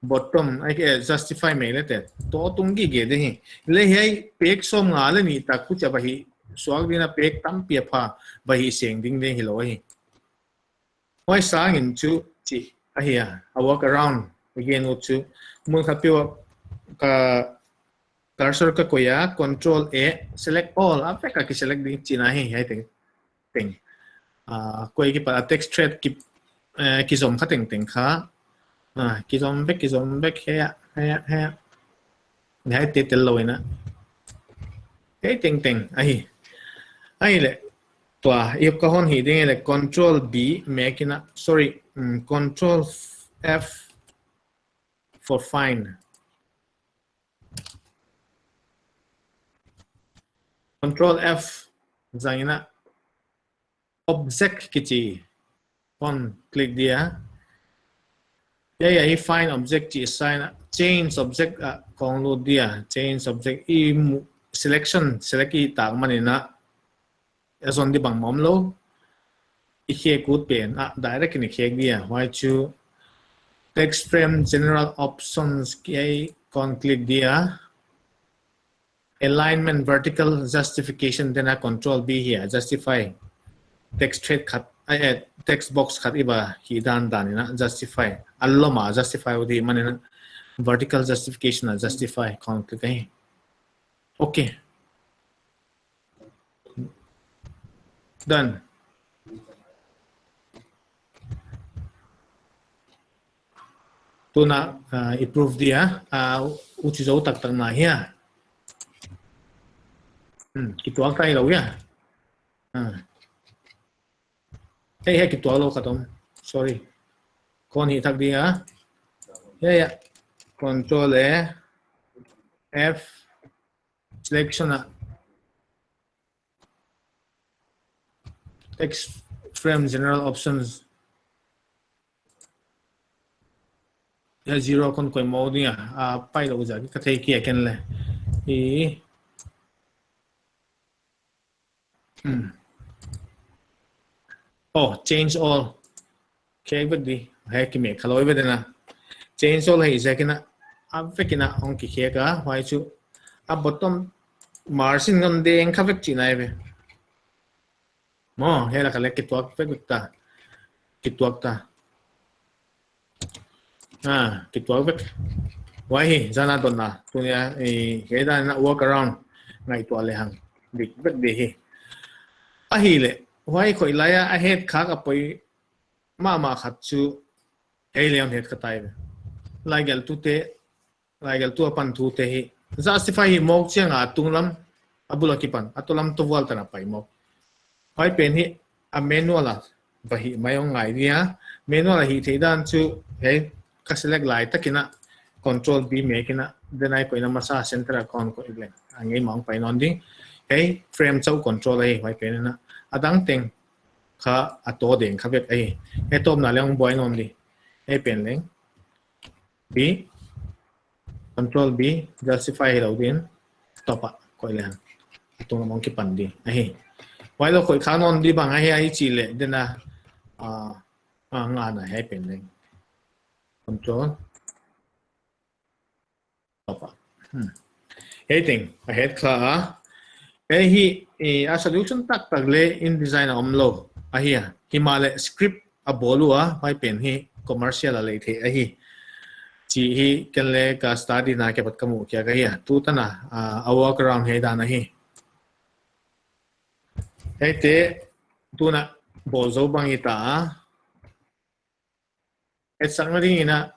bottom, ahihkeileh justify mek leh te. Tua tung gige di hi. Leh hiai pek sawmnga leh nih tak huchia va hih suak ding a, pek tampi a pha va hih seng ding di hilou hi. Huai sangin chu chih ahi a, a workaround. Again, u chu mun khat peuh a ka cursor ka koih a, control A, select all, a vek a ki select ding chihna hi, hiai teng, teng. Ah, koih kipat a text thread ki, eh, kizom kha tengteng kha. Ah, kizom vek, kizom vek, hiai a, hiai a, hiai a. Hiaite tel lou in a. Hiai tengteng, ahi. Ahihleh, tua, i ka hon hih ding leh control B mek in a, sorry, mm, control F for find. Control F zang in a, object kichi kon click di a. Ya, ya, i find object chih sign, change object ah kon lut dia, change object i mu-, selection, select i tak manin a, a zon di bang mawk lou. I khek ut pen, ah, direct in i khek dia, huai chu text frame general options kei kon click dia. Alignment vertical justification, then a control B hi a justify. Text thread khat, eh, eh, text box khat i va hih dan dan in a justify. A lom a justify ut di manin a vertical justification a justify kon click ahi. Okay. Done. Tuna, ah, i proof dia, ah, huchi zou taktak na hia. Hmm, kituak tai lou hia. Ah. Hei, hei, kituak lou khat om. Sorry. Kon hih thak dia. Ya, ya. Control A. F. Selection ah. Text frame general options. Ya, zero kon koih mawk ding a. Ah, pai lou ziak ka thei kei ken leh. I. Hmm. Oh, change all. Khek vek di. Hei, kimek kha lou vek di na. Change all hei ziak in a, a vek in a hong kikhek a, huai chu. A bottom margin kon deng kha vek chihna ahi ve. Maw, hei lak ah leh kituak vek vek ta. Kituak ta. Ah, kituak vek. Huai hi, zan a dawnna. Tuni a, eh, hei dan a work around. Ngaihtuah lehang. Dik vek di hi. Ahihleh, huai khoih lai a, a het khak a poi mahmah khat chu hei leh hon het kha tai ve. Laigelhtute, laigelhtu apan thute hi. Justify hih mawk chiang a tunglam, a bul akipan, a tunglam toh vual tan a pai mawk. Huai pen hi a manual a va hih mai hong ngai dia. Manual a hih theih dan chu hei ka select lai tak in a control B mek in a, then a koihna masa center a kon koih leng. A ngei mah hong pai nawn ding. Hei frame chauh control ahi, huai pen in a. A dang teng kha a toh deng kha vek ahi. Hei tawpna leng buai nawn di. Hei pen leng. B. Control B. Justify hi lou din. Top ah. Koih leng. A tunglam hong kipan di. Ahi. Huai lou koih kha nawn di bang ahi, ahi chih leh. Then a, ah, ah, nga na hei pen leng. Control. Apa. Hmm. Hei teng, a het kha a. Hei hi, eh, a solution taktak leh InDesign a om lou. Ahi a. Himahleh script a bawl ua, huai pen hi commercial a lei thei ahi. Chih hi ken leh ka study na kipat ka muh khiak ahi a. Tutan a, ah, a workaround hei dan ahi. Hei te, tuna bawl zou bang i ta a. Etsakna ding in a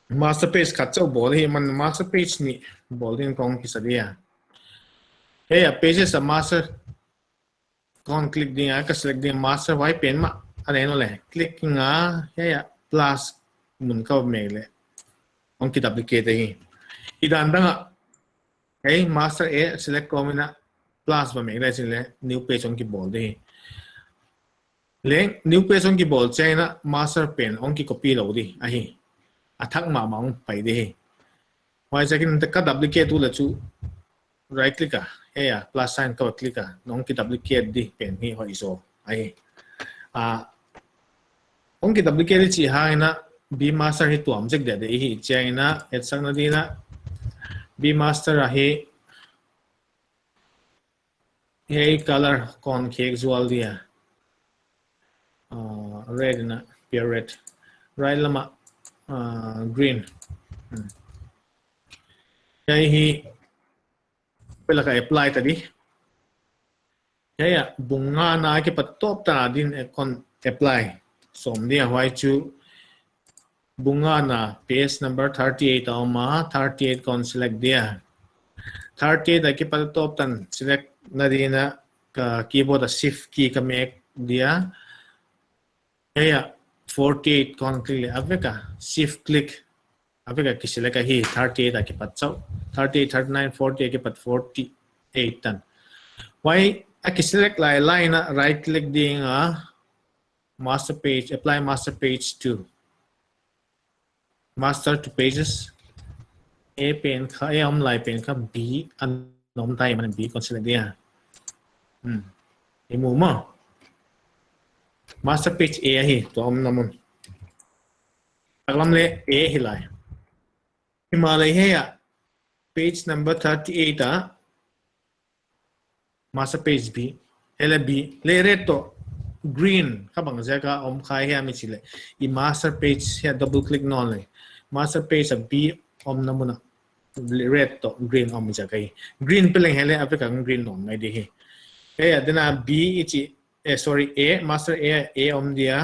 master page khat chauh bawl hi, man master page nih bawl din kong kisa dia. Hei a pages a master kon click ding a, ka select ding master huai pen mah. A nei nawn leh click ding a, hei a plus mun ka mek leh hong kiduplicate hi. Hi dan dang a, hei master A select kawm in a plus va mek leh chin leh new page hong kibawl di hi. Leng, new page hong kibawl chiang in a master pen hong kicopy lou di, ahi. A thak mahmah hong pai di hi. Huai ziakin ka duplicate ut leh chu right click a, hei a, plus sign ka click a, hong kiduplicate di pen hi hoih zaw, ahi. Ah, hong kiduplicate di chih hang in a B master hi tuam zek dia di hi chiang in a, etsakna ding in a B master a hi, hei color kon khek zual dia. Ah, red in a, pure red. Right lam a, ah, green. Hmm. Hei hi, pela ka apply ta di. Hei a, bung ngana kipat tawp tan a din e kon apply. Sawm dia huai chu bung ngana page number thirty-eight a om a, thirty-eight kon select dia. Thirty-eight a kipat tawp tan select na ding in a ka keyboard a shift key ka mek dia. Hei a, forty-eight kon click leh a vek a, shift click. A vek a kiselect ahi, thirty-eight a kipat chauh. Thirty-eight, thirty-nine, forty a kipat forty-eight tan. Huai a kiselect lai lai in a right click ding a, master page, apply master page to. Master to pages. A pen kha, A om lai pen kha B a om tai, man B kon select dia. Hmm. I mu maw. Master page A ahi, tua omna mun. Taklam leh A hi lai. Himahleh hiai ah page number thirty-eight ah master page B. Hiai leh B leh red toh green kha bang ziak a om kha hiam i chih leh, i master page hiai double click nawn leh master page a B omna mun ah red toh green om ziak ahi. Green pe leng hiai leh a vek a green nawn mai di hi. Hiai ah dena B i chih, eh, sorry, A, master A, A om dia.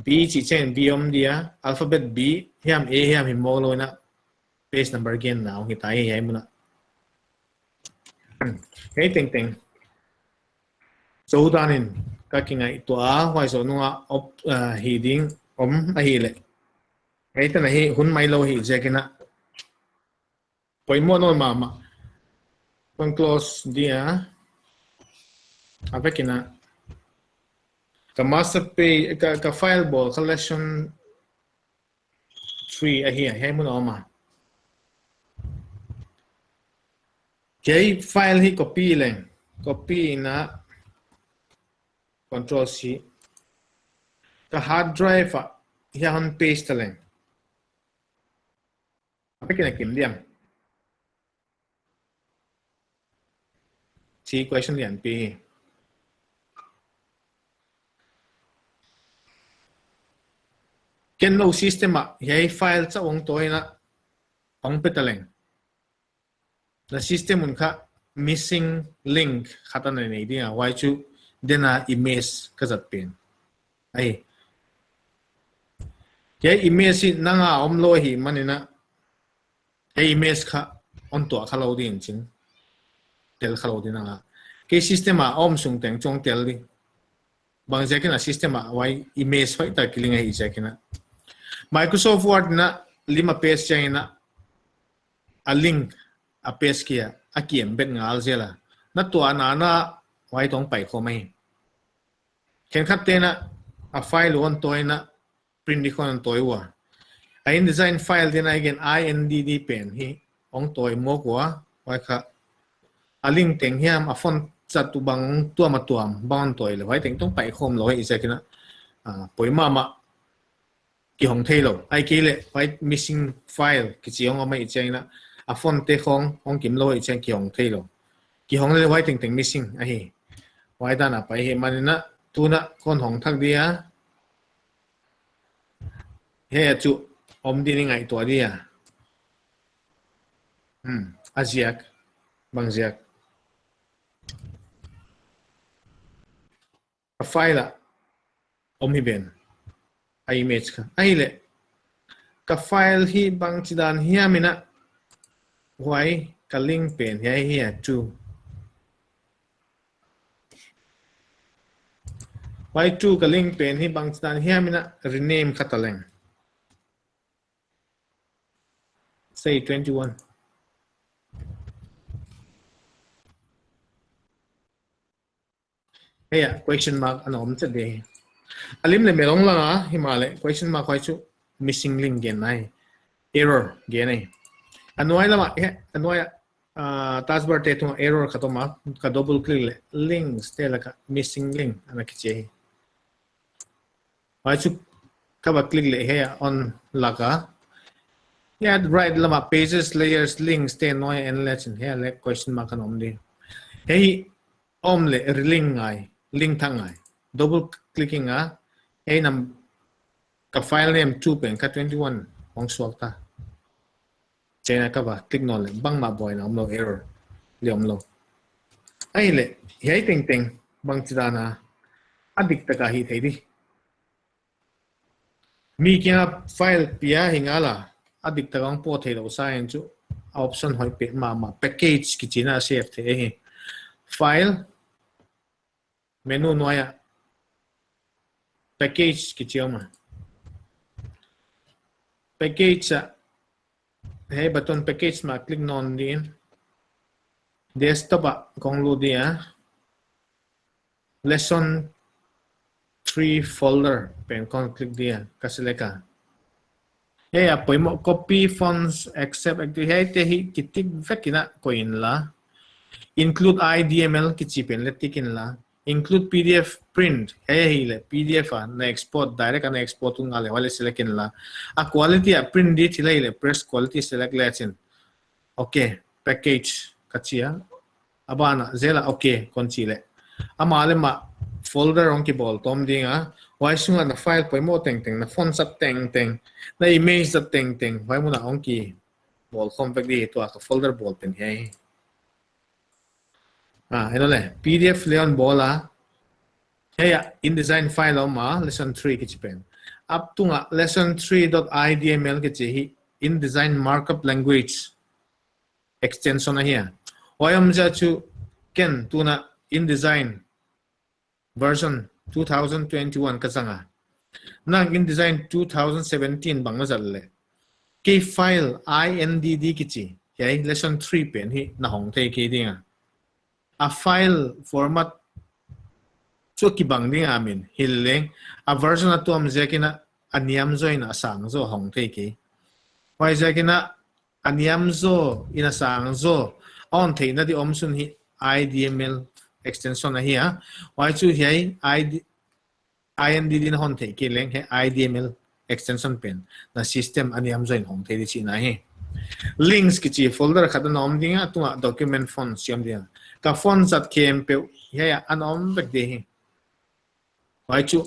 B chih chiang B om dia, alphabet B hiam A hiam hi mawk lou in a, page number genna hong hi ta hi hiai mun ah. Hiai tengteng zou dan in ka kingaihtuah a, huai zoh nung a op, ah, hi ding om ahihleh, hiai tan ahi hun mai lou hi ziak in a poimoh nawn mahmah. Kon close dia. A vek in a, ka master page, ka, ka file bawl kha lesson three ahi a, hiai mun a om a. Hiai file hi copy leng, copy in a, control C. Ka hard drive ah hiai hon paste ta leng. A vek in a kim diam. Chi question lianpi. Ken lou system ah hiai file chauh hong tawi in a, hong pe ta leng, na system un kha missing link khat ana nei ding a, huai chu dena image ka zat pen ahi. Hiai image hi nang a om lou hi man in a, hiai image kha hon tuah kha lou ding chin. Tel kha lou ding nang a. Kei system a om sung teng chong tel di. Bang ziak in a system a huai image hoihtak kilink ahi ziak in a. Microsoft Word in a lim a paste chiang in a, a link a paste kia a kiam bet ngal zel a. Na tuahna na huai tong pai khawm ahi. Khenkhat te'n a, a file uh hon tawi in a, print di khawng hon tawi ua. A InDesign file ding a i gen I N D D pen hi hong tawi mawk ua, huai kha a link teng hiam a font zat uh bang tuam a tuam bang hon tawi leh, huai teng tong pai khawm lou hi ziak in a, ah, poi mahmah kihong thei lou. Ahihkeileh huai missing file kichi hong om ahih chiang in a, a font te khawng hong kim lou ahih chiang kihong thei lou. Kihong leh huai tengteng missing ahi. Huai dan a pai hi man in a, tun a kon hong thak dia. Hiai chu om ding i ngaihtuah dia. Hmm, a ziak, bang ziak. Ka file ah om hi ven. A image kha. Ahihleh, ka file hi bangchidan hiam in a, huai ka link pen hiai hi a two. Huai two ka link pen hi bangchidan hiam in a rename kha ta leng. Say twenty-one. Hiai ah question mark ana om chet di. A lim leh mel hong lang a, himahleh question mark huai chu missing link gen ahi. Error gen ahi. A nuai lam ah, he, a nuai ah, ah, taskbar te tung error khat om a, ka double click leh links te lak ah missing link ana kichi hi. Huai chu ka va click leh hiai ah hon lak a. Hiai right lam ah pages, layers, links te nuai en leh chin hiai leh question mark ana om di. Hiai om leh relink ngai, link thak ngai. Double clicking a, hiai nam ka file name two pen kha twenty-one hong suak ta. Chiang in a ka va click nawn leh bangmah buaina om lou, error leh om lou. Ahihleh, hiai tengteng bangchidan a, a diktak a hih theih di. Mi kiang a file pia hi ngal a, a diktak a hong pawt theih lou sa in chu, a option hoih pet mahmah, package kichi in a save theih ahi. File, menu nuai ah package kichi om a. Package ah, hiai button package mah click nawn di in. Desktop ah kong lut dia. Lesson three folder pen kong click dia, ka select a. Hiai a poimoh copy fonts except active, hiaite hi kitik vek in a koih inla. Include I D M L kichi pen leh tik inla. Include P D F print, hiai ahihleh P D F a na export, direct a na export ut ngal leh huai leh select inla. A quality a print di thil ahihleh press quality select lechin. Okay, package ka chi a. A ban ah zel a okay kon chih leh, amah leh amah folder hong kibawl tawm ding a. Huai sung ah na file poimoh tengteng, na font zat tengteng, na image zat tengteng, huai mun ah hong kibawl khawm vek di. Tua ka folder bawl pen hiai. Ah, en leh, P D F leh hon bawl a. Hiai a InDesign file om a, lesson three kichi pen. A tung ah lesson three dot I D M L kichi hi InDesign markup language extension ahi a. Huai om ziak chu ken tun a InDesign version two thousand twenty-one ka zang a. Nang InDesign two thousand seventeen bang na zat leh, kei file I N D D kichi, hiai lesson three pen hi na hong thei kei ding a. A file format chu kibang ding a, min hileng a version a tuam ziak in a, a niam zaw in a sang zaw hong thei kei. Huai ziak in a, a niam zaw in a sang zaw a hon theihna di om sun hi I D M L extension ahi a. Huai chu hiai I D, I N D D na hon theih kei leng, hiai I D M L extension pen na system a niam zaw in hong thei di chihna hi. Links kichi folder khat ana om ding a, tung ah document fonts siam ding a. Ka font zat khempeuh hiai ah ana om vek di hi. Huai chu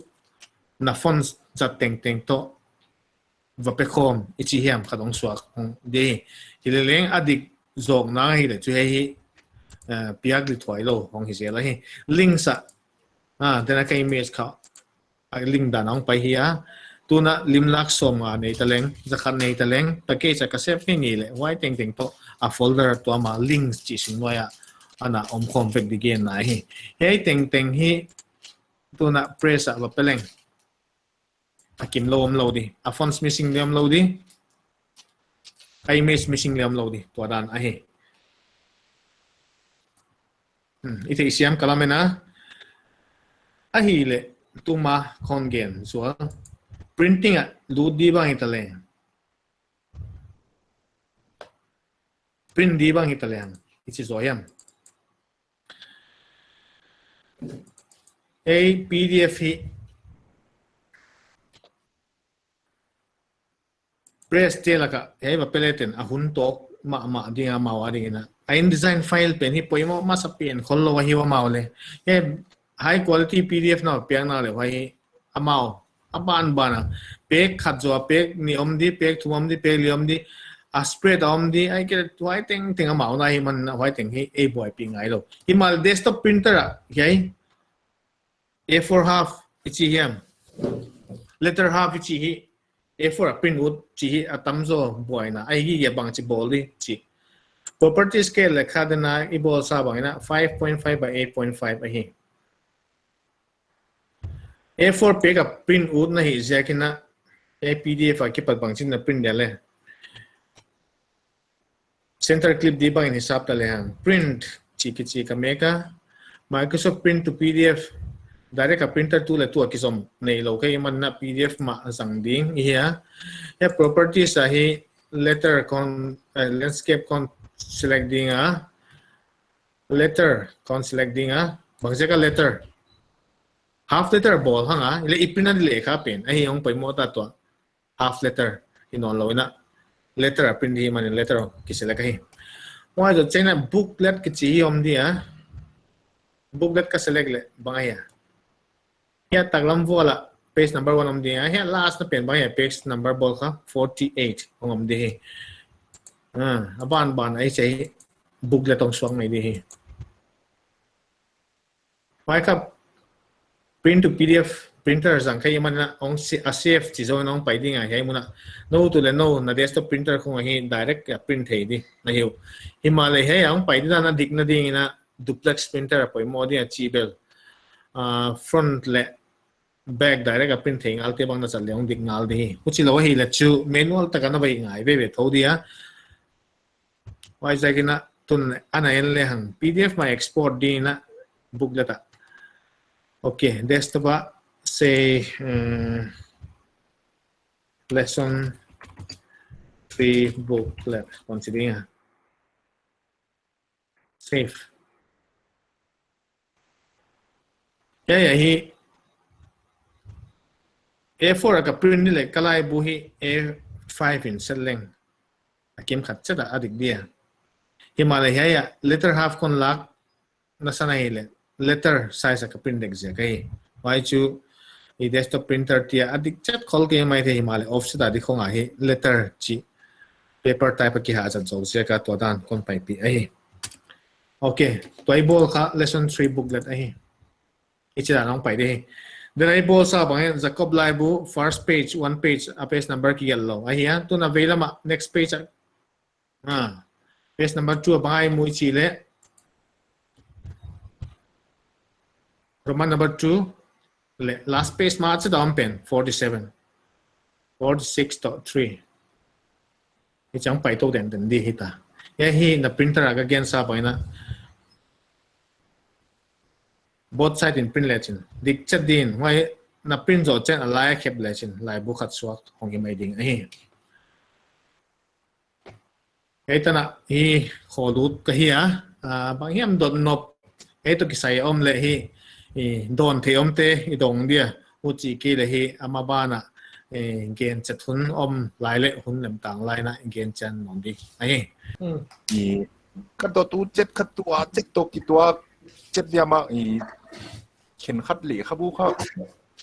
na font zat tengteng toh va pe khawm i chi hiam khat hong suak hong di. Hileleng a dik zawkna hileh chu hiai hi, eh, piak leh thuai lou hong hi zel ahi. Links ah, ah, tun a ka image kha a link dan hong pai hi a. Tun a limlak sawmnga nei taleng, zakhat nei taleng, package a ka save ngeingei leh huai tengteng toh a folder tuam a links chih sung nuai ah ana om khawm vek di genna hi. Hiai tengteng hi tun a press ah va pe leng, a kim lou om lou di, a fonts missing leh om lou di, a image missing leh om lou di, tua dan ahi. Hmm, i theih siam ka lamen a. Ahihleh tuma kon gen zual. Printing ah lut di bang hita leh, print di bang hita leh, i chi zaw hiam? Ei P D F hi press te laka, hiai va pe leh ten a hun tawk mahmah ding a, amau a ding in a. A InDesign file pen hi poimoh masa pen khollou ahi ua amau leh. Hiai high quality P D F na piakna leh huai hi amau a banban a. Page khat zaw a page nih om di, page thum om di, page li om di, a spread a om di, ahihkeileh huai tengteng amau na hi man a, huai teng hi ei buaipih ngailou. Himahleh desktop printer ah hiai A four half i chi hiam, letter half i chi hi, A four a print ut chi hi a tamzaw buaina ahi. Hiai bangchi bawl di chih. Properties kei leh kha dena i bawlsa bang in a five point five by eight point five ahi. A four page a print utna hi ziak in a, hiai P D F a kipat bangchin na print dia leh. Center clip di bang in hisap ta lehang. Print chih kichi ka mek a. Microsoft Print to P D F. Direct a printer tu leh tu a kizom neilou kei man in a P D F mah zang ding i hi a. Hiai properties ah hi letter kon, eh, landscape kon select ding a. Letter kon select ding a. Bangziak a letter? Half letter bawl hang a. Leh i print a di lehkha pen ahi hong poimoh ta tua. Half letter hi nawnlou in a, letter a print di hi man in letter ki select ahi. Huai zoh chiangin a booklet kichi hi om di a. Booklet ka select leh bang ahi a. Hiai taklam vual ah page number one om di a. Hiai last na pen bang ahi a, page number bawl kha forty-eight hong om di hi. Ah, a banban ah hichi booklet hong suak mai di hi. Huai kha print to P D F printer zang kha i man in a, hong si-, a save chi zaw in hong pai ding a, hiai mun ah. Nou tu leh nou na desktop printer khong ah hi direct a print thei di na hi uh. Himahleh hiai hong pai di dan a dikna ding in a duplex printer a poimoh di a chih bel. Ah, front leh back direct a print thei ngalte bang na zat leh hong dik ngal di hi. Huchilou ahihleh chu manual taka na va hih ngai veve thou di a. Huaiziakin a tun ana en lehang P D F mah export di in a booklet ah. Okay, desktop ah say, um, lesson three booklet kon chi ding a. Save. Ya, ya, hi A four a ka print ni leh ka laibu hi A five in set leng. A kim khat chet a dik dia. Himahleh hiai a letter half kon lak na san ahihleh letter size a ka print dek ziak ahi. Huai chu i desktop printer te a dik chet khol kei maithei, himahleh offset a di khong a hi letter chih paper type a kihah zat zou ziak a tua dan kon paipih ahi. Ok, tua i bawl kha lesson three booklet ahi. I chih dan hong pai di hi. Then i bawl sa bang in Jakob laibu first page, one page, a page number kigelh lou ahi a. Tun a veilam a next page a, ah, page number two a bang a i mu i chih leh Roman number two leh last page mah chet a om pen forty-seven, forty-six toh three. Hichi a pai tou den den di hita. Hiai hi na printer a ka gen sa bang in a both side in print lechin dik chet din, huai na print zoh chiang a lai a khep lechin laibu khat suak hong hi mai ding ahi. Hiai tan a hi kholut ka hi a, ah, bang hiam dot nop, hiai toh kisai om leh hi, i dawn thei omte i dong dia, huchi kei leh hi a maban a, eh, gen chet hun om lai leh hun lem tang lai in gen chian nawn di ahi. Hmm. I ka dot ut chet kha tua, chet toh kituak chet dia mah, i khenkhat leh kha bu kha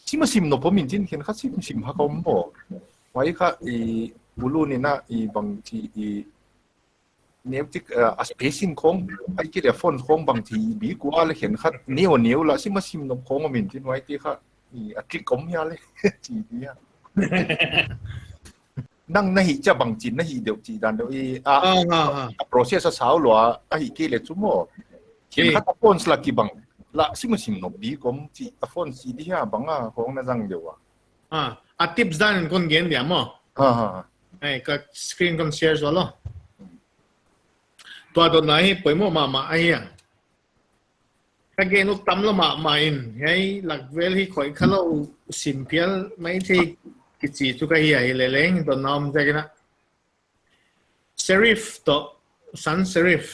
sim a sim nop om in chin, khenkhat sim sim hak om maw. Huai kha i ulu ni na i bang chi i neu tik, eh, a spacing khong, ahihkeileh font khong bang chi bik ua leh khenkhat neu neu la sim a sim nop khong om in chin, huaite kha i a trick om hia leh chi dia. Nang na hih chiang bang chin na hih deuh chih dan deuh i a, ah, ah, ah, a process a sau lua ahihkeileh chu maw. Khenkhat a fonts la kibang la sim a sim nop bik om chi, a fonts chi di hia bang a khong na zang deuh a. Ah, a tips dan in kon gen dia maw. Ha, ha, ha. Ai, ka screen kon share zual lou. Tua dotna hi poimoh mahmah ahi a. Ka gen ut tam lou mahmah in, hiai lak vel hi khoih kha lou, sim phial maithei kichi chu ka hi a, hileleng dotna om ziak in a. Serif toh sans serif.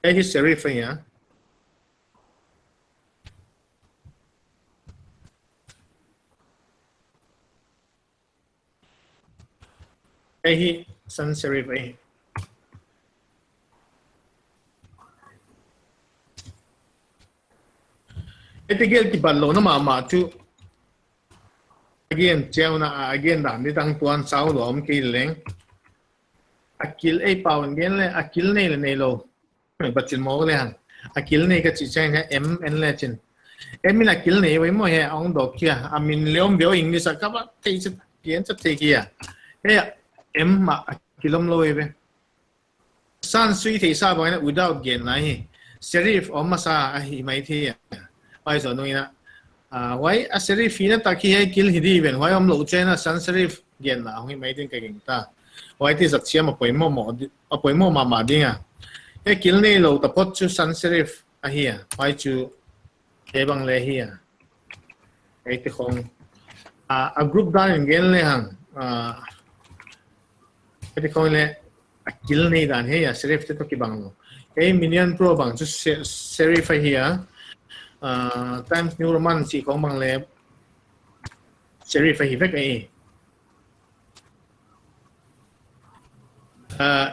Hiai hi serif ahi a. Hiai hi sans serif ahi. Hiai tegel kibatlouhna mahmah chu a gen chiang un a, a gen dan di tang tuan sau lou om kei leng. A kil ei pau in gen leh, a kil nei leh neilou. Bachin mawk leh hang. A kil nei ka chih chiang in M en lechin. M in a kil nei vei maw, hiai a hong dawk kia. A min leh om vei English a ka va thei chet, gen chet thei kia. Hiai a M mah a kil om lou vei. Sans sui thei sa bang in a without genna hi. Serif om masa a hi maithei a. Huai zoh nung in a, ah, huai a serif hihna tak hi hiai kil hi di ven. Huai omlou chiang in a sans serif genna hong hi mai ding ka gingta. Huaite zat chiam a poimoh mah di, a poimoh mahmah ding a. Hiai kil neilou taphot chu sans serif ahi a. Huai chu hiai bang leh hi a. Hiaite khong. Ah, a group dan in gen lehang. Ah, hiaite khong leh a kil nei dan hi a, serif te toh kibang lou. Hiai Minion Pro bang chu se-, serif ahi a. Ah, Times New Roman chih khong bang leh serif ahi vek ahi. Ah,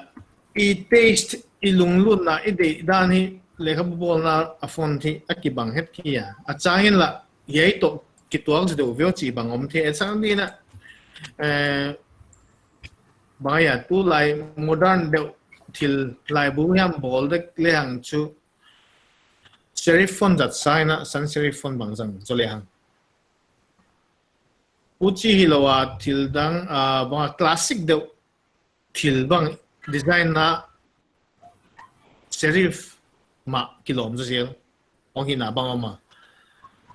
i taste, i lunglutna, i deihdan hi lehkhabu bawlna a font hi a kibang het kia. A chang in lah, hiai toh kituak zi deuh veu chih bang om thei. A chang ding in a, eh, bang a, tulai modern deuh thil laibu hiam bawl dek lehang chu serif font zat sa in a, sans serif font bang zang zaw lehang. Huchi hilou a thil dang, ah, bang a classic deuh thil bang design na serif mah kilawm zaw zel. Hong hihna bang om a.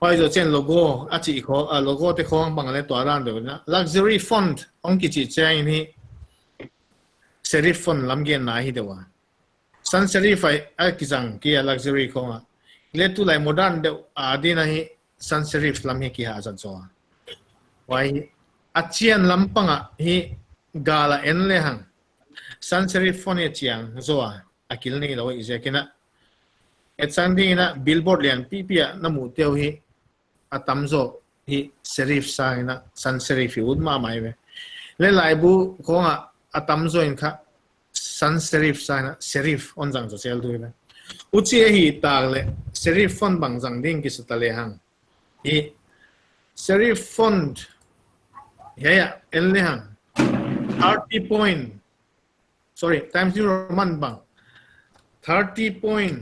Huai zoh chiang logo a chih khong, ah, logo te khong bang leh tua dan deuh na. Luxury font hong kichih chiang in hi serif font lam genna hi deuh a. Sans serif a kizang kia luxury khong a. Leh tulai modern deuh a ding a hi sans serif lam hi kihazat zaw. Huai a chian lampang a hi gal a en lehang sans serif font hi chiang zaw a, a kil neilou i ziakin a. Etsang dingin a billboard lianpipi a na muhte uh hi a tamzaw hi serif sangin a sans serif hi ut mahmah ve. Leh laibu khong a a tamzaw in kha sans serif sangin a serif hon zang zaw zel uh ve. Huchi ahih tak leh serif font bang zang ding kisa ta lehang. Hi serif font, hiai a en lehang thirty point, sorry, Times New Roman bang thirty point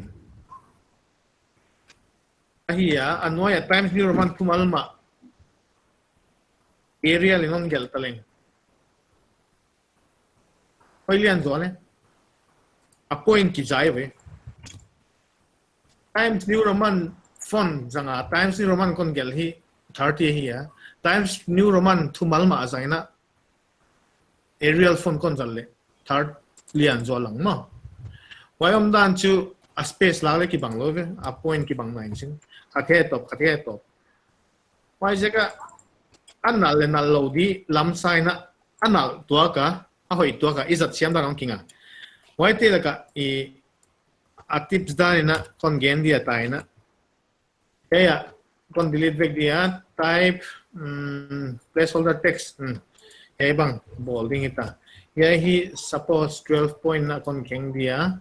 ahi a, a nuai a Times New Roman thumal mah Arial in hon gelh ta leng, hoih lian zaw leh a point kizai ve. Times New Roman font zang a Times New Roman kon gelh hi thirty hi a, Times New Roman thumal mah zangin a Arial font kon zat leh thirty lian zaw lang maw. Huai omdan chu a space lak leh kibang lou ve, a point kibang nai chin. Khat hi top, khat hi top. Huaiziak a a nal leh nal lou di lam sangin a, a nal tuak a, a hoih tuak a i zat siam dan hong kinga. Huaite lak a i a tips dan in a kon gen dia ta in a. Hiai a kon delete vek dia, type, mm, placeholder text, mm, hiai bang bawl ding hita. Hiai hi suppose twelve point in a kon kheng dia.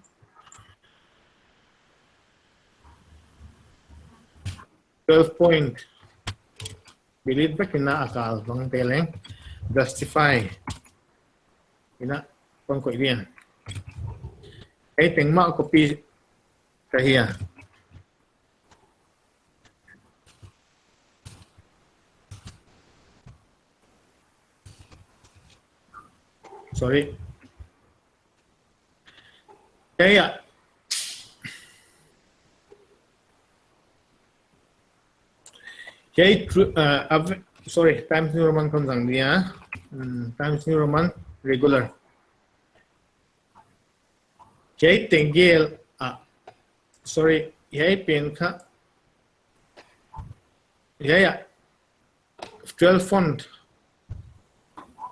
Twelve point. Delete vek in a, a kal bang te leng. Justify in a kon koih dia. Hiai teng mah copy ka hi a. Sorry. Hiai a. Hiai tru-, uh, av-, sorry, Times New Roman kon zang dia. Hmm, Times New Roman regular. Hiai teng gel a. Sorry, hiai pen kha. Hiai a. Twelve font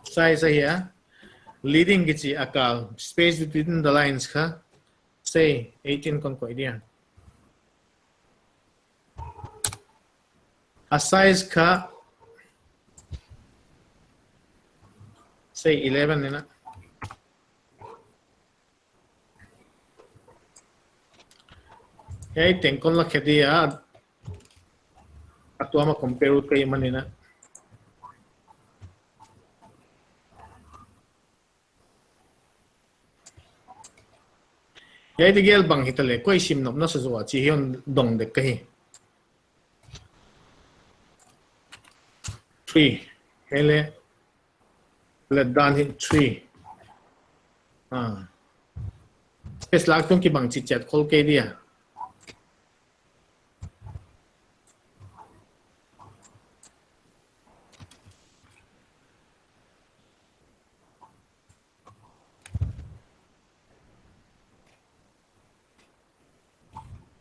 size ahi a, leading kichi a kal, space between the lines kha, say, eighteen kon koih dia. A size kha, say, eleven in a. Hiai teng kon la khe dia, a tuam a compare ut ka hih manin a. Hiai te gel bang hita leh, koi sim nop na sa zaw a chih hi hon dong dek ka hi. Three. Hiai leh, let dan hi three. Ah. Space lak tung kibang chitchiat khol kei dia.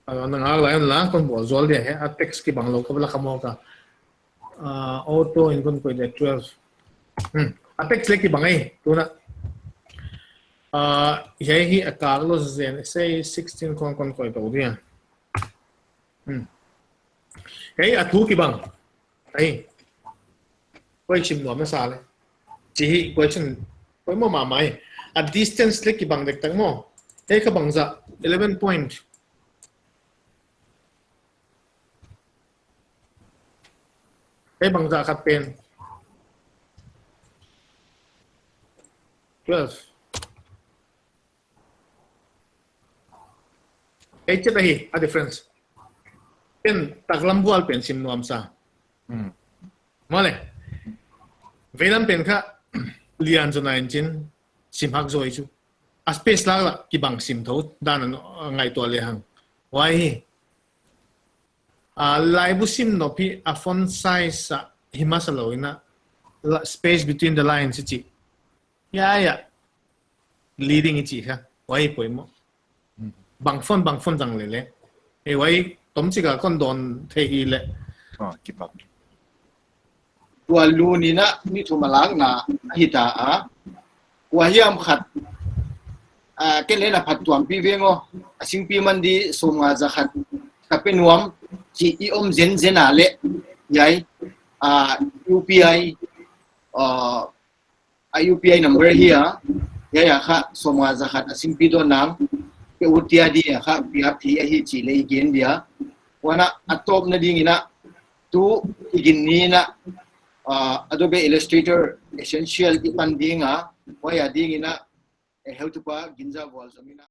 Ah, nang a lai la kon bawl zual dia hi, a text kibang lou ka bala ka maw ka. Ah, auto in kon koih dia twelve. Hmm. A text leh kibang ei, tuna. Ah, hiai hi a kal lou zen, say sixteen kon kon koih tou dia. Hmm. Hiai a thu kibang. Ai. Koi sim nuam na sa leh. Chih hi question poimoh mahmah hi. A distance leh kibang dektak maw. Hiai kha bangzah, eleven point. Hiai bangzah khat pen. Twelve. Hiai chet ahi, a difference. Pen taklam bual pen sim nuam sa. Hmm. Maw leh. Veilam pen kha lian zaw nai chin sim hak zaw chu. A space lak la kibang sim thou dan a ngaihtuah lehang. Huai hi. A laibu sim nop hi a font size a hi masa lou in a la-, space between the lines i chih. Hiai a. Leading i chih kha. Huai poimoh. Hmm. Bang font, bang font zang leh leh. Ei huai Tomchik a kon dawn thei hi leh. Ah, kipak. Tua lu ni in a ni thum a lakna hi ta a. Kua hiam khat, ah, ken leng a phattuampih veng aw, a singpi man di sawmnga za khat ka pe nuam chih i om zenzen a leh, hiai, ah, U P I, ah, a U P I number hi a, hiai a kha sawmnga za khat a singpi dawn nang, pe ut dia di a kha piak thei ahi chih leng i gen dia. Huan a, a tawpna ding in a, tu i gin ni in a, ah, Adobe Illustrator Essential i pan ding a, huai a ding in a, eh, heutupa Ginza Vualzam in a.